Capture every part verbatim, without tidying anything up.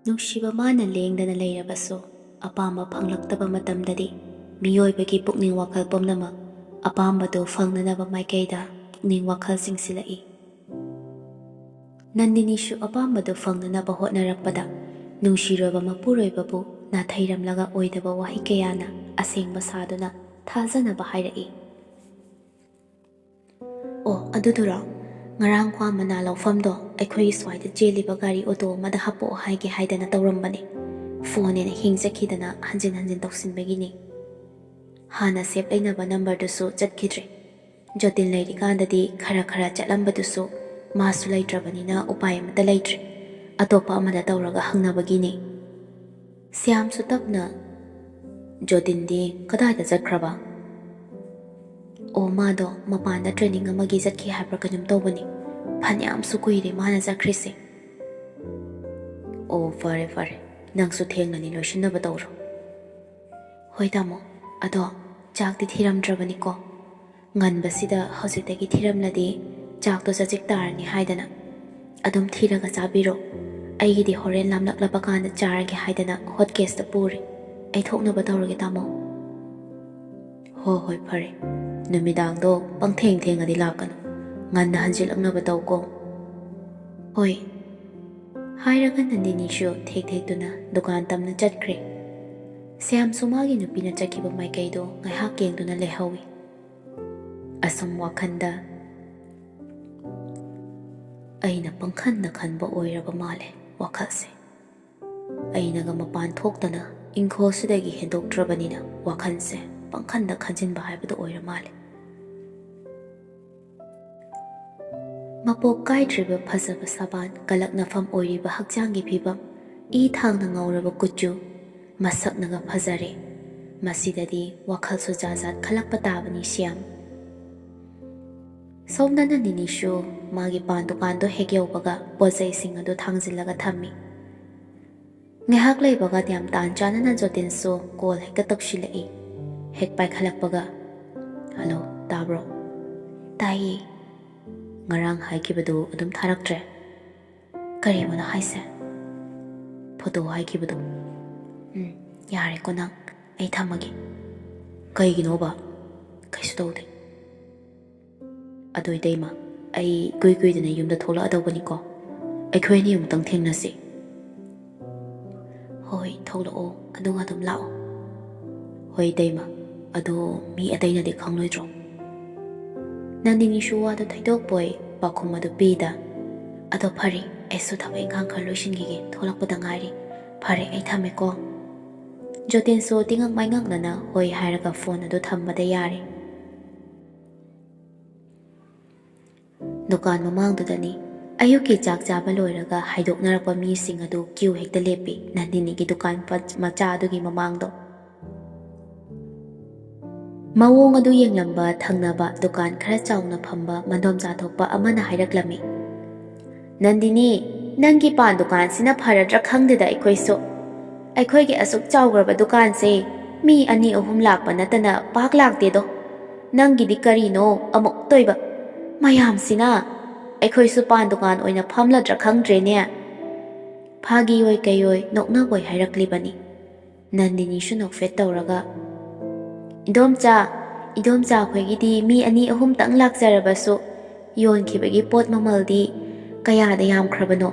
ꯅꯨꯡꯁꯤꯕ ꯃꯥꯅ ꯂꯦꯡꯗꯅ ꯂꯩꯔꯕꯁꯨ, ꯑꯄꯥꯝꯕ ꯐꯪꯂꯛꯇꯕ ꯃꯇꯝꯗꯗꯤ ꯃꯤꯑꯣꯏꯕꯒꯤ ꯄꯨꯛꯅꯤꯡ ꯋꯥꯈꯜ ꯄꯨꯝꯅꯃꯛ ꯑꯄꯥꯝꯕꯗꯨ ꯐꯪꯅꯅꯕ ꯃꯥꯏꯀꯩꯗ ꯄꯨꯛꯅꯤꯡ ꯋꯥꯈꯜ ꯆꯤꯡꯁꯤꯜꯂꯛꯏ꯫ ꯅꯟꯗꯤꯅꯤꯁꯨ ꯑꯄꯥꯝꯕꯗꯨ ꯐꯪꯅꯅꯕ ꯍꯣꯠꯅꯔꯛꯄꯗ, ꯅꯨꯡꯁꯤꯔꯕ ꯃꯄꯨꯔꯣꯏꯕꯕꯨ ꯅꯥꯊꯩꯔꯝꯂꯒ ꯑꯣꯏꯗꯕ ꯋꯥꯍꯩ ꯀꯌꯥꯅ ꯑꯁꯦꯡꯕ ꯁꯥꯗꯨꯅ ꯊꯥꯖꯅꯕ ꯍꯥꯏꯔꯛꯏ꯫ "ꯑꯣ, ꯑꯗꯨꯗꯨꯔꯣ? ꯉꯔꯥꯡ ꯀ꯭ꯋꯥ ꯃꯅꯥ ꯂꯧꯐꯝꯗꯣ ꯑꯩꯈꯣꯏꯒꯤ ꯁ꯭ꯋꯥꯏꯗ ꯆꯦꯜꯂꯤꯕ ꯒꯥꯔꯤ ꯑꯣꯇꯣ ꯑꯃꯗ ꯍꯥꯞꯄꯛꯑꯣ ꯍꯥꯏꯒꯦ ꯍꯥꯏꯗꯅ ꯇꯧꯔꯝꯕꯅꯦ꯫ ꯐꯣꯟꯅꯦꯅ ꯍꯦꯡ ꯆꯠꯈꯤꯗꯅ ꯍꯟꯖꯤꯟ ꯍꯟꯖꯤꯟ ꯇꯧꯁꯤꯟꯕꯒꯤꯅꯦ꯫ ꯍꯥꯟꯅ ꯁꯦꯞ ꯂꯩꯅꯕ ꯅꯝꯕꯔꯗꯨꯁꯨ ꯆꯠꯈꯤꯗ꯭ꯔꯦ꯫ ꯖꯣꯇꯤꯟ ꯂꯩꯔꯤꯀꯥꯟꯗꯗꯤ ꯈꯔ ꯈꯔ ꯆꯠꯂꯝꯕꯗꯨꯁꯨ ꯃꯥꯁꯨ ꯂꯩꯇ꯭ꯔꯕꯅꯤꯅ ꯎꯄꯥꯏ ꯑꯃꯠꯇ ꯂꯩꯇ꯭ꯔꯦ꯫ ꯑꯇꯣꯞꯄ ꯑꯃꯗ ꯇꯧꯔꯒ ꯍꯪꯅꯕꯒꯤꯅꯦ꯫" ꯁ꯭ꯌꯥꯝꯁꯨ ꯇꯞꯅ, "ꯖꯣꯇꯤꯟꯗꯤ ꯀꯗꯥꯏꯗ ꯆꯠꯈ꯭ꯔꯕ?" "ꯑꯣ, ꯃꯥꯗꯣ ꯃꯄꯥꯟꯗ ꯇ꯭ꯔꯦꯅꯤꯡ ꯑꯃꯒꯤ ꯆꯠꯈꯤ ꯍꯥꯏꯕ꯭ꯔꯥ ꯀꯩꯅꯣꯝ ꯇꯧꯕꯅꯤ꯫ ꯐꯅꯌꯥꯝꯁꯨ ꯀꯨꯏꯔꯦ ꯃꯥꯅ ꯆꯠꯈ꯭ꯔꯤꯁꯦ꯫" "ꯑꯣ, ꯐꯔꯦ ꯐꯔꯦ, ꯅꯪꯁꯨ ꯊꯦꯡꯂꯅꯤ, ꯂꯣꯏꯁꯤꯟꯅꯕ ꯇꯧꯔꯣ꯫" "ꯍꯣꯏ ꯇꯥꯃꯣ, ꯑꯗꯣ ꯆꯥꯛꯇꯤ ꯊꯤꯔꯝꯗ꯭ꯔꯕꯅꯤꯀꯣ? ꯉꯟꯕꯁꯤꯗ ꯍꯧꯖꯤꯛꯇꯒꯤ ꯊꯤꯔꯝꯂꯗꯤ ꯆꯥꯛꯇꯣ ꯆꯖꯤꯛ ꯇꯥꯔꯅꯤ ꯍꯥꯏꯗꯅ꯫ ꯑꯗꯨꯝ ꯊꯤꯔꯒ ꯆꯥꯕꯤꯔꯣ꯫ ꯑꯩꯒꯤꯗꯤ ꯍꯣꯔꯦꯟ ꯂꯥꯝꯂꯛꯂꯕ ꯀꯥꯟꯗ ꯆꯥꯔꯒꯦ ꯍꯥꯏꯗꯅ ꯍꯣꯠ ꯀꯦꯁꯇ ꯄꯨꯔꯦ꯫ ꯑꯩ ꯊꯣꯛꯅꯕ ꯇꯧꯔꯒꯦ ꯇꯥꯃꯣ꯫" "ꯍꯣ ꯍꯣꯏ, ꯐꯔꯦ꯫ ꯅꯨꯃꯤꯗꯥꯡꯗꯣ ꯄꯪꯊꯦꯡ ꯊꯦꯡꯉꯗꯤ ꯂꯥꯛꯀꯅꯨ꯫ ꯉꯟꯅ ꯍꯟꯖꯤꯜꯂꯛꯅꯕ ꯇꯧꯀꯣ꯫" "ꯍꯣꯏ꯫" ꯍꯥꯏꯔꯒ ꯅꯟꯗꯤꯅꯤꯁꯨ ꯊꯦꯛ ꯊꯦꯛꯇꯨꯅ ꯗꯨꯀꯥꯟ ꯇꯝꯅ ꯆꯠꯈ꯭ꯔꯦ꯫ ꯁ꯭ꯌꯥꯝꯁꯨ ꯃꯥꯒꯤ ꯅꯨꯄꯤꯅ ꯆꯠꯈꯤꯕ ꯃꯥꯏꯀꯩꯗꯣ ꯉꯥꯏꯍꯥꯛ ꯌꯦꯡꯗꯨꯅ ꯂꯩꯍꯧꯏ꯫ ꯑꯁꯨꯝ ꯋꯥꯈꯜꯗ, "ꯑꯩꯅ ꯄꯪꯈꯟꯗ ꯈꯟꯕ ꯑꯣꯏꯔꯕ ꯃꯥꯜꯂꯦ ꯋꯥꯈꯜꯁꯦ꯫ ꯑꯩꯅꯒ ꯃꯄꯥꯟ ꯊꯣꯛꯇꯅ ꯏꯪꯈꯣꯜꯁꯤꯗꯒꯤ ꯍꯦꯟꯗꯣꯛꯇ꯭ꯔꯕꯅꯤꯅ ꯋꯥꯈꯜꯁꯦ ꯄꯪꯈꯟꯗ ꯈꯟꯖꯤꯟꯕ ꯍꯥꯏꯕꯗꯣ ꯑꯣꯏꯔ ꯃꯥꯜꯂꯦ꯫" ꯃꯄꯣꯛ ꯀꯥꯏꯗ꯭ꯔꯤꯕ ꯐꯖꯕ ꯁꯥꯕꯥꯟ ꯀꯂꯛꯅꯐꯝ ꯑꯣꯏꯔꯤꯕ ꯍꯛꯆꯥꯡꯒꯤ ꯐꯤꯕꯝ, ꯏ ꯊꯥꯡꯅ ꯉꯧꯔꯕ ꯀꯨꯆꯨ, ꯃꯁꯛꯅꯒ ꯐꯖꯔꯦ꯫ ꯃꯁꯤꯗꯗꯤ ꯋꯥꯈꯜꯁꯨ ꯖꯥꯠ ꯖꯥꯠ ꯈꯜꯂꯛꯄ ꯇꯥꯕꯅꯤ ꯁ꯭ꯌꯥꯝ꯫ ꯁꯣꯝꯗ ꯅꯟꯗꯤꯅꯤꯁꯨ ꯃꯥꯒꯤ ꯄꯥꯟ ꯗꯨꯀꯥꯟꯗꯣ ꯍꯦꯛ ꯌꯧꯕꯒ ꯄꯣꯠꯆꯩꯁꯤꯡ ꯑꯗꯨ ꯊꯥꯡꯖꯤꯜꯂꯒ ꯊꯝꯃꯤ꯫ ꯉꯥꯏꯍꯥꯛ ꯂꯩꯕꯒ ꯌꯥꯝ ꯇꯥꯟ ꯆꯥꯅꯅ ꯖꯣꯇꯤꯟꯁꯨ ꯀꯣꯜ ꯍꯦꯛꯇ ꯇꯧꯁꯤꯜꯂꯛꯏ꯫ ꯍꯦꯛ ꯄꯥꯏꯈꯠꯂꯛꯄꯒ, "ꯍꯜꯂꯣ, ꯇꯥꯕ꯭ꯔꯣ?" "ꯇꯥꯏꯌꯦ꯫" "ꯉꯔꯥꯡ ꯍꯥꯏꯈꯤꯕꯗꯨ ꯑꯗꯨꯝ ꯊꯥꯔꯛꯇ꯭ꯔꯦ?" "ꯀꯔꯤꯕꯨꯅꯣ ꯍꯥꯏꯁꯦ?" ꯑꯗꯣ ꯍꯥꯏꯈꯤꯕꯗꯣ꯫ "ꯎꯝ, ꯌꯥꯔꯦꯀꯣ ꯅꯪ, ꯑꯩ ꯊꯝꯃꯒꯦ꯫" "ꯀꯩꯒꯤꯅꯣꯕ?" "ꯀꯩꯁꯨ ꯇꯧꯗꯦ꯫" "ꯑꯗꯨ ꯏꯇꯩꯃ, ꯑꯩ ꯏꯀꯨꯏ ꯀꯨꯏꯗꯅ ꯌꯨꯝꯗ ꯊꯣꯛꯂꯛꯑꯗꯧꯕꯅꯤꯀꯣ꯫ ꯑꯩꯈꯣꯏ ꯑꯅꯤ ꯑꯃꯨꯛꯇꯪ ꯊꯦꯡꯅꯁꯤ꯫" "ꯍꯣꯏ, ꯊꯣꯛꯂꯛꯑꯣ, ꯑꯗꯨꯒ ꯑꯗꯨꯝ ꯂꯥꯛꯑꯣ꯫" "ꯍꯣꯏ ꯏꯇꯩꯃ, ꯑꯗꯣ ꯃꯤ ꯑꯇꯩꯅꯗꯤ ꯈꯪꯂꯣꯏꯗ꯭ꯔꯣ?" ꯅꯟꯗꯤꯅꯤꯁꯨ ꯋꯥꯗꯣ ꯊꯩꯗꯣꯛꯄꯣꯏ ꯄꯥꯎꯈꯨꯝ ꯑꯗꯨ ꯄꯤꯗ꯫ "ꯑꯗꯣ ꯐꯔꯦ, ꯑꯩꯁꯨ ꯊꯕꯛ ꯏꯪꯈꯥꯡ ꯈꯔ ꯂꯣꯏꯁꯤꯟꯈꯤꯒꯦ, ꯊꯣꯛꯂꯛꯄꯗ ꯉꯥꯏꯔꯤ꯫ ꯐꯔꯦ, ꯑꯩ ꯊꯝꯃꯦꯀꯣ꯫" ꯖꯣꯇꯦꯟꯁꯨ ꯇꯤꯉꯛ ꯃꯥꯏꯉꯛꯅꯅ ꯍꯣꯏ ꯍꯥꯏꯔꯒ ꯐꯣꯟ ꯑꯗꯨ ꯊꯝꯕꯗ ꯌꯥꯔꯦ꯫ ꯗꯨꯀꯥꯟ ꯃꯃꯥꯡꯗꯨꯗꯅꯤ꯫ ꯑꯌꯨꯛꯀꯤ ꯆꯥꯛ ꯆꯥꯕ ꯂꯣꯏꯔꯒ ꯍꯥꯏꯗꯣꯛꯅꯔꯛꯄ ꯃꯤꯁꯤꯡ ꯑꯗꯨ ꯀ꯭ꯌꯨ ꯍꯦꯛꯇ ꯂꯦꯞꯄꯤ ꯅꯟꯗꯤꯅꯤꯒꯤ ꯗꯨꯀꯥꯟ ꯄ-, ꯃꯆꯥ ꯑꯗꯨꯒꯤ ꯃꯃꯥꯡꯗꯣ꯫ ꯃꯑꯣꯡ ꯑꯗꯨ ꯌꯦꯡꯂꯝꯕ ꯊꯪꯅꯕ ꯗꯨꯀꯥꯟ ꯈꯔ ꯆꯥꯎꯅ ꯐꯝꯕ ꯃꯗꯣꯝꯆꯥ ꯊꯣꯛꯄ ꯑꯃꯅ ꯍꯥꯏꯔꯛꯂꯝꯃꯤ, "ꯅꯟꯗꯤꯅꯤ, ꯅꯪꯒꯤ ꯄꯥꯟ ꯗꯨꯀꯥꯟꯁꯤꯅ ꯐꯔꯗ꯭ꯔꯥ ꯈꯪꯗꯦꯗ ꯑꯩꯈꯣꯏꯁꯨ꯫ ꯑꯩꯈꯣꯏꯒꯤ ꯑꯁꯨꯛ ꯆꯥꯎꯈ꯭ꯔꯕ ꯗꯨꯀꯥꯟꯁꯦ ꯃꯤ ꯑꯅꯤ ꯑꯍꯨꯝ ꯂꯥꯛꯄ ꯅꯠꯇꯅ ꯄꯥꯛ ꯂꯥꯛꯇꯦꯗꯣ꯫ ꯅꯪꯒꯤꯗꯤ ꯀꯔꯤꯅꯣ ꯑꯃꯨꯛ ꯇꯣꯏꯕ? ꯃꯌꯥꯝꯁꯤꯅ꯫ ꯑꯩꯈꯣꯏꯁꯨ ꯄꯥꯟ ꯗꯨꯀꯥꯟ ꯑꯣꯏꯅ ꯐꯝꯂꯗ꯭ꯔꯥ ꯈꯪꯗ꯭ꯔꯦꯅꯦ꯫" ꯐꯥꯒꯤ ꯑꯣꯏ ꯀꯩ ꯑꯣꯏ ꯅꯣꯛꯅꯕꯣꯏ ꯍꯥꯏꯔꯛꯂꯤꯕꯅꯤ꯫ ꯅꯟꯗꯤꯅꯤꯁꯨ ꯅꯣꯛꯐꯦꯠ ꯇꯧꯔꯒ, "ꯏꯗꯣꯝꯆꯥ, ꯏꯗꯣꯝꯆꯥ ꯑꯩꯈꯣꯏꯒꯤꯗꯤ ꯃꯤ ꯑꯅꯤ ꯑꯍꯨꯝꯇꯪ ꯂꯥꯛꯆꯔꯕꯁꯨ ꯌꯣꯟꯈꯤꯕꯒꯤ ꯄꯣꯠ ꯃꯃꯜꯗꯤ ꯀꯌꯥꯗ ꯌꯥꯝꯈ꯭ꯔꯕꯅꯣ?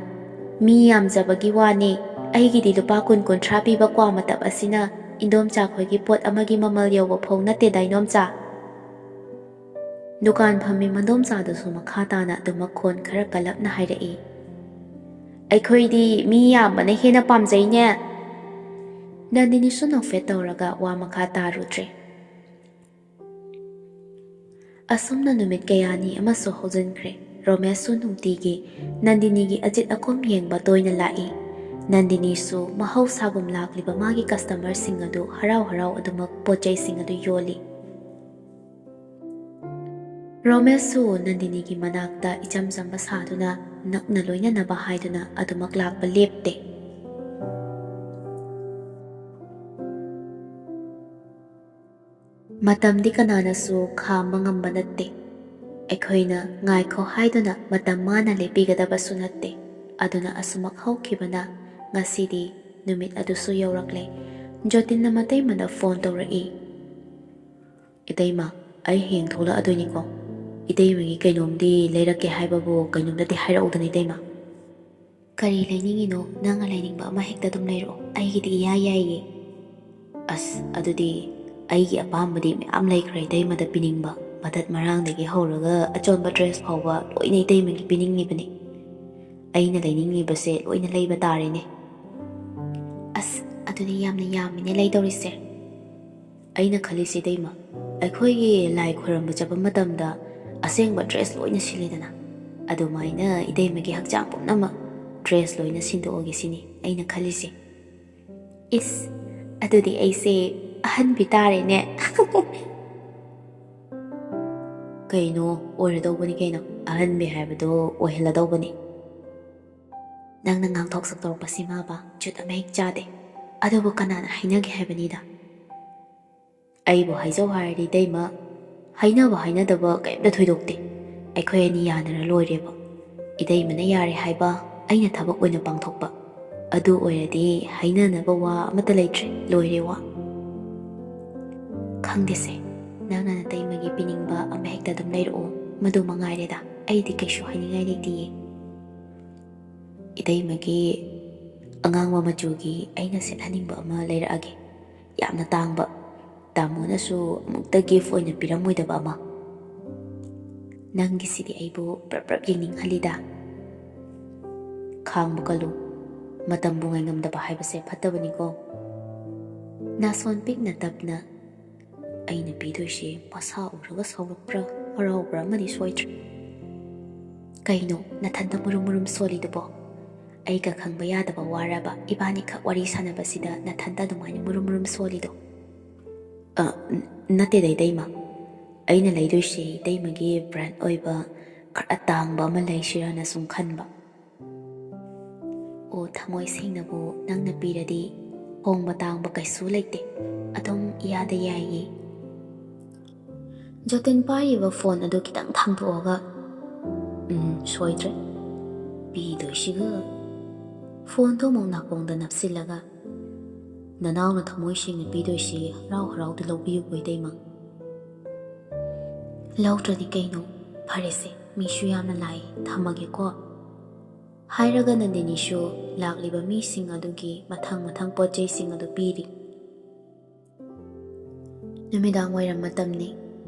ꯃꯤ ꯌꯥꯝꯖꯕꯒꯤ ꯋꯥꯅꯦ, ꯑꯩꯒꯤꯗꯤ ꯂꯨꯄꯥ ꯀꯨꯟ ꯀꯨꯟꯊ꯭ꯔꯥ ꯄꯤꯕ ꯀ꯭ꯋꯥ ꯃꯇꯞ ꯑꯁꯤꯅ ꯏꯗꯣꯝꯆꯥ ꯑꯩꯈꯣꯏꯒꯤ ꯄꯣꯠ ꯑꯃꯒꯤ ꯃꯃꯜ ꯌꯧꯕ ꯐꯥꯎ ꯅꯠꯇꯦꯗ ꯏꯗꯣꯝꯆꯥ꯫" ꯗꯨꯀꯥꯟ ꯐꯝꯃꯤ ꯃꯗꯣꯝꯆꯥꯗꯨꯁꯨ ꯃꯈꯥ ꯇꯥꯅ ꯑꯗꯨꯃꯛ ꯈꯣꯟ ꯈꯔ ꯀꯜꯂꯞꯅ ꯍꯥꯏꯔꯛꯏ꯫ "ꯑꯩꯈꯣꯏꯗꯤ ꯃꯤ ꯌꯥꯝꯕꯅ ꯍꯦꯟꯅ ꯄꯥꯝꯖꯩꯅꯦ꯫" ꯅꯟꯗꯤꯅꯤꯁꯨ ꯅꯣꯛꯐꯦꯠ ꯇꯧꯔꯒ ꯋꯥ ꯃꯈꯥ ꯇꯥꯔꯨꯗ꯭ꯔꯦ꯫ ꯑꯁꯨꯝꯅ ꯅꯨꯃꯤꯠ ꯀꯌꯥꯅꯤ ꯑꯃꯁꯨ ꯍꯧꯖꯤꯟꯈ꯭ꯔꯦ꯫ ꯔꯣꯃꯦꯁꯁꯨ ꯅꯨꯡꯇꯤꯒꯤ ꯅꯟꯗꯤꯅꯤꯒꯤ ꯑꯆꯤꯠ ꯑꯀꯣꯝ ꯌꯦꯡꯕ ꯇꯣꯏꯅ ꯂꯥꯛꯏ꯫ ꯅꯟꯗꯤꯅꯤꯁꯨ ꯃꯍꯧꯁꯥꯒꯨꯝ ꯂꯥꯛꯂꯤꯕ ꯃꯥꯒꯤ ꯀꯁꯇꯃꯔꯁꯤꯡ ꯑꯗꯨ ꯍꯔꯥꯎ ꯍꯔꯥꯎ ꯑꯗꯨꯃꯛ ꯄꯣꯠ ꯆꯩꯁꯤꯡ ꯑꯗꯨ ꯌꯣꯜꯂꯤ꯫ ꯔꯣꯃꯦꯁꯁꯨ ꯅꯟꯗꯤꯅꯤꯒꯤ ꯃꯅꯥꯛꯇ ꯏꯆꯝ ꯆꯝꯕ ꯁꯥꯗꯨꯅ ꯅꯛꯅ ꯂꯣꯏꯅꯅꯕ ꯍꯥꯏꯗꯨꯅ ꯑꯗꯨꯃꯛ ꯂꯥꯛꯄ ꯂꯦꯞꯇꯦ꯫ ꯃꯇꯝꯗꯤ ꯀꯅꯥꯅꯁꯨ ꯈꯥꯝꯕ ꯉꯝꯕ ꯅꯠꯇꯦ꯫ ꯑꯩꯈꯣꯏꯅ ꯉꯥꯏꯈꯣ ꯍꯥꯏꯗꯨꯅ ꯃꯇꯝ ꯃꯥꯅ ꯂꯦꯞꯄꯤꯒꯗꯕꯁꯨ ꯅꯠꯇꯦ꯫ ꯑꯗꯨꯅ ꯑꯁꯨꯃꯛ ꯍꯧꯈꯤꯕꯅ ꯉꯁꯤꯗꯤ ꯅꯨꯃꯤꯠ ꯑꯗꯨꯁꯨ ꯌꯧꯔꯛꯂꯦ꯫ ꯖꯣꯇꯤꯟꯅ ꯃꯇꯩꯃꯗ ꯐꯣꯟ ꯇꯧꯔꯛꯏ꯫ "ꯏꯇꯩꯃ, ꯑꯩ ꯍꯌꯦꯡ ꯊꯣꯛꯂꯛꯑꯗꯣꯏꯅꯤꯀꯣ꯫ ꯏꯇꯩꯃꯒꯤ ꯀꯩꯅꯣꯝꯗꯤ ꯂꯩꯔꯛꯀꯦ ꯍꯥꯏꯕꯕꯨ ꯀꯩꯅꯣꯝꯇꯗꯤ ꯍꯥꯏꯔꯛꯎꯗꯅ, ꯏꯇꯩꯃ꯫" "ꯀꯔꯤ ꯂꯩꯅꯤꯡꯉꯤꯅꯣ? ꯅꯪꯅ ꯂꯩꯅꯤꯡꯕ ꯑꯃ ꯍꯦꯛꯇ ꯑꯗꯨꯝ ꯂꯩꯔꯛꯑꯣ, ꯑꯩꯒꯤꯗꯤ ꯏꯌꯥ ꯌꯥꯏꯌꯦ꯫" "ꯑꯁ, ꯑꯗꯨꯗꯤ ꯑꯩꯒꯤ ꯑꯄꯥꯝꯕꯗꯤ ꯃꯌꯥꯝ ꯂꯩꯈ꯭ꯔꯦ, ꯏꯇꯩꯃꯗ ꯄꯤꯅꯤꯡꯕ꯫ ꯃꯇꯠ ꯃꯔꯥꯡꯗꯒꯤ ꯍꯧꯔꯒ ꯑꯆꯣꯟꯕ ꯗ꯭ꯔꯦꯁ ꯐꯥꯎꯕ ꯂꯣꯏꯅ ꯏꯇꯩꯃꯒꯤ ꯄꯤꯅꯤꯡꯉꯤꯕꯅꯤ꯫ ꯑꯩꯅ ꯂꯩꯅꯤꯡꯉꯤꯕꯁꯦ ꯂꯣꯏꯅ ꯂꯩꯕ ꯇꯥꯔꯦꯅꯦ꯫" "ꯑꯁ, ꯑꯗꯨꯗꯤ ꯌꯥꯝꯅ ꯌꯥꯝꯃꯤꯅꯦ ꯂꯩꯗꯧꯔꯤꯁꯦ꯫" "ꯑꯩꯅ ꯈꯜꯂꯤꯁꯦ, ꯏꯇꯩꯃ, ꯑꯩꯈꯣꯏꯒꯤ ꯂꯥꯏ ꯈꯣꯏꯔꯝꯕ ꯆꯠꯄ ꯃꯇꯝꯗ ꯑꯁꯦꯡꯕ ꯗ꯭ꯔꯦꯁ ꯂꯣꯏꯅ ꯁꯤꯜꯂꯤꯗꯅ, ꯑꯗꯨꯃꯥꯏꯅ ꯏꯇꯩꯃꯒꯤ ꯍꯛꯆꯥꯡ ꯄꯨꯝꯅꯃꯛ ꯗ꯭ꯔꯦꯁ ꯂꯣꯏꯅ ꯁꯤꯟꯗꯣꯛꯑꯒꯦ ꯁꯤꯅꯤ ꯑꯩꯅ ꯈꯜꯂꯤꯁꯦ꯫" "ꯏꯁ, ꯑꯗꯨꯗꯤ ꯑꯩꯁꯦ ꯑꯍꯟꯕꯤ ꯇꯥꯔꯦꯅꯦ꯫" "ꯀꯩꯅꯣ, ꯑꯣꯏꯔꯗꯧꯕꯅꯤ ꯀꯩꯅꯣ, ꯑꯍꯟꯕꯤ ꯍꯥꯏꯕꯗꯣ ꯑꯣꯏꯍꯜꯂꯗꯧꯕꯅꯤ꯫" "ꯅꯪꯅ ꯉꯥꯡꯊꯣꯛ ꯁꯛꯇꯣꯔꯛꯄꯁꯤꯃꯕ ꯖꯨꯠ ꯑꯃ ꯍꯦꯛ ꯆꯥꯗꯦ꯫ ꯑꯗꯨꯕꯨ ꯀꯅꯥꯅ ꯍꯥꯏꯅꯒꯦ ꯍꯥꯏꯕꯅꯤꯗ?" "ꯑꯩꯕꯨ ꯍꯥꯏꯖꯧ ꯍꯥꯏꯔꯗꯤ, ꯏꯇꯩꯃ, ꯍꯥꯏꯅꯕ ꯍꯥꯏꯅꯗꯕ ꯀꯔꯤꯝꯇ ꯊꯣꯏꯗꯣꯛꯇꯦ꯫ ꯑꯩꯈꯣꯏ ꯑꯅꯤ ꯌꯥꯅꯔ ꯂꯣꯏꯔꯦꯕ꯫ ꯏꯇꯩꯃꯅ ꯌꯥꯔꯦ ꯍꯥꯏꯕ, ꯑꯩꯅ ꯊꯕꯛ ꯑꯣꯏꯅ ꯄꯥꯡꯊꯣꯛꯄ꯫ ꯑꯗꯨ ꯑꯣꯏꯔꯗꯤ ꯍꯥꯏꯅꯅꯕ ꯋꯥ ꯑꯃꯠꯇ ꯂꯩꯇ꯭ꯔꯦ, ꯂꯣꯏꯔꯦ ꯋꯥ꯫" "ꯈꯪꯗꯦꯁꯦ, ꯅꯪꯅ ꯅꯇꯩꯃꯒꯤ ꯄꯤꯅꯤꯡꯕ ꯑꯃ ꯍꯦꯛꯇ ꯑꯗꯨꯝ ꯂꯩꯔꯛꯑꯣ, ꯃꯗꯨ ꯃꯉꯥꯏꯔꯦꯗ, ꯑꯩꯗꯤ ꯀꯩꯁꯨ ꯍꯥꯏꯅꯤꯡꯉꯥꯏ ꯂꯩꯇꯤꯌꯦ꯫" "ꯏꯇꯩꯃꯒꯤ ꯑꯉꯥꯡꯕ ꯃꯆꯨꯒꯤ ꯑꯩꯅ ꯁꯦꯠꯍꯟꯅꯤꯡꯕ ꯑꯃ ꯂꯩꯔꯛꯑꯒꯦ꯫ ꯌꯥꯝꯅ ꯇꯥꯡꯕ, ꯇꯥꯃꯣꯅꯁꯨ ꯑꯃꯨꯛꯇ ꯒꯤꯐ ꯑꯣꯏꯅ ꯄꯤꯔꯝꯃꯣꯏꯗꯕ ꯑꯃ꯫" "ꯅꯪꯒꯤꯁꯤꯗꯤ ꯑꯩꯕꯨ ꯄ꯭ꯔꯞ ꯄ꯭ꯔꯞ ꯌꯦꯡꯅꯤꯡꯍꯜꯂꯤꯗ꯫" "ꯈꯥꯡꯕ ꯀꯜꯂꯨ, ꯃꯇꯝꯕꯨ ꯉꯥꯏꯉꯝꯗꯕ ꯍꯥꯏꯕꯁꯦ ꯐꯠꯇꯕꯅꯤꯀꯣ꯫" ꯅꯥꯁꯣꯟ ꯄꯤꯛꯅ ꯇꯞꯅ, "ꯑꯩꯅ ꯄꯤꯗꯣꯏꯁꯦ ꯃꯁꯥ ꯎꯔꯒ ꯁꯥꯎꯔꯛꯄ꯭ꯔꯥ ꯍꯔꯥꯎꯕ꯭ꯔꯥ ꯑꯃꯗꯤ ꯁꯣꯏꯗ꯭ꯔꯦ꯫" "ꯀꯩꯅꯣ ꯅꯊꯟꯇ ꯃꯨꯔꯨꯝ ꯃꯨꯔꯨꯝ ꯁꯣꯜꯂꯤꯗꯨꯕꯣ? ꯑꯩꯒ ꯈꯪꯕ ꯌꯥꯗꯕ ꯋꯥꯔꯕ ꯏꯕꯥꯅꯤꯈꯛ ꯋꯥꯔꯤ ꯁꯥꯟꯅꯕꯁꯤꯗ ꯅꯊꯟꯇ ꯑꯗꯨꯃꯥꯏꯅ ꯃꯨꯔꯨꯝ ꯃꯨꯔꯨꯝ ꯁꯣꯜꯂꯤꯗꯣ?" "ꯑ, ꯅ-, ꯅꯠꯇꯦꯗ, ꯏꯇꯩꯃ꯫ ꯑꯩꯅ ꯂꯩꯗꯣꯏꯁꯦ ꯏꯇꯩꯃꯒꯤ ꯕ꯭ꯔꯥꯟ ꯑꯣꯏꯕ ꯈꯔ ꯇꯥꯡꯕ ꯑꯃ ꯂꯩꯁꯤꯔꯥꯅ ꯁꯨꯝ ꯈꯟꯕ꯫" "ꯑꯣ, ꯊꯃꯣꯏ ꯁꯦꯡꯅꯕꯨ ꯅꯪꯅ ꯄꯤꯔꯗꯤ ꯍꯣꯡꯕ ꯇꯥꯡꯕ ꯀꯩꯁꯨ ꯂꯩꯇꯦ, ꯑꯗꯨꯝ ꯏꯌꯥꯗ ꯌꯥꯏꯌꯦ꯫" ꯖꯣꯇꯤꯟ ꯄꯥꯏꯔꯤꯕ ꯐꯣꯟ ꯑꯗꯨ ꯈꯤꯇꯪ ꯊꯥꯡꯗꯣꯛꯑꯒ, "ꯎꯝ, ꯁꯣꯏꯗ꯭ꯔꯦ꯫ ꯄꯤꯗꯣꯏꯁꯤꯒ ꯐꯣꯟꯗꯣ ꯑꯃꯨꯛ ꯅꯥꯀꯣꯡꯗ ꯅꯞꯁꯤꯜꯂꯒ, "ꯅꯅꯥꯎꯅ ꯊꯃꯣꯏ ꯁꯦꯡꯅ ꯄꯤꯗꯣꯏꯁꯤ ꯍꯔꯥꯎ ꯍꯔꯥꯎꯗꯤ ꯂꯧꯕꯤꯌꯨꯀꯣ ꯏꯇꯩꯃ꯫" "ꯂꯧꯗ꯭ꯔꯗꯤ ꯀꯩꯅꯣ? ꯐꯔꯦꯁꯦ, ꯃꯤꯁꯨ ꯌꯥꯝꯅ ꯂꯥꯛꯑꯦ, ꯊꯝꯃꯒꯦꯀꯣ" ꯍꯥꯏꯔꯒ ꯅꯟꯗꯤꯅꯤꯁꯨ ꯂꯥꯛꯂꯤꯕ ꯃꯤꯁꯤꯡ ꯑꯗꯨꯒꯤ ꯃꯊꯪ ꯃꯊꯪ ꯄꯣꯠ ꯆꯩꯁꯤꯡ ꯑꯗꯨ ꯄꯤꯔꯤ꯫ ꯅꯨꯃꯤꯗꯥꯡ ꯋꯥꯏꯔꯝ ꯃꯇꯝꯅꯤ꯫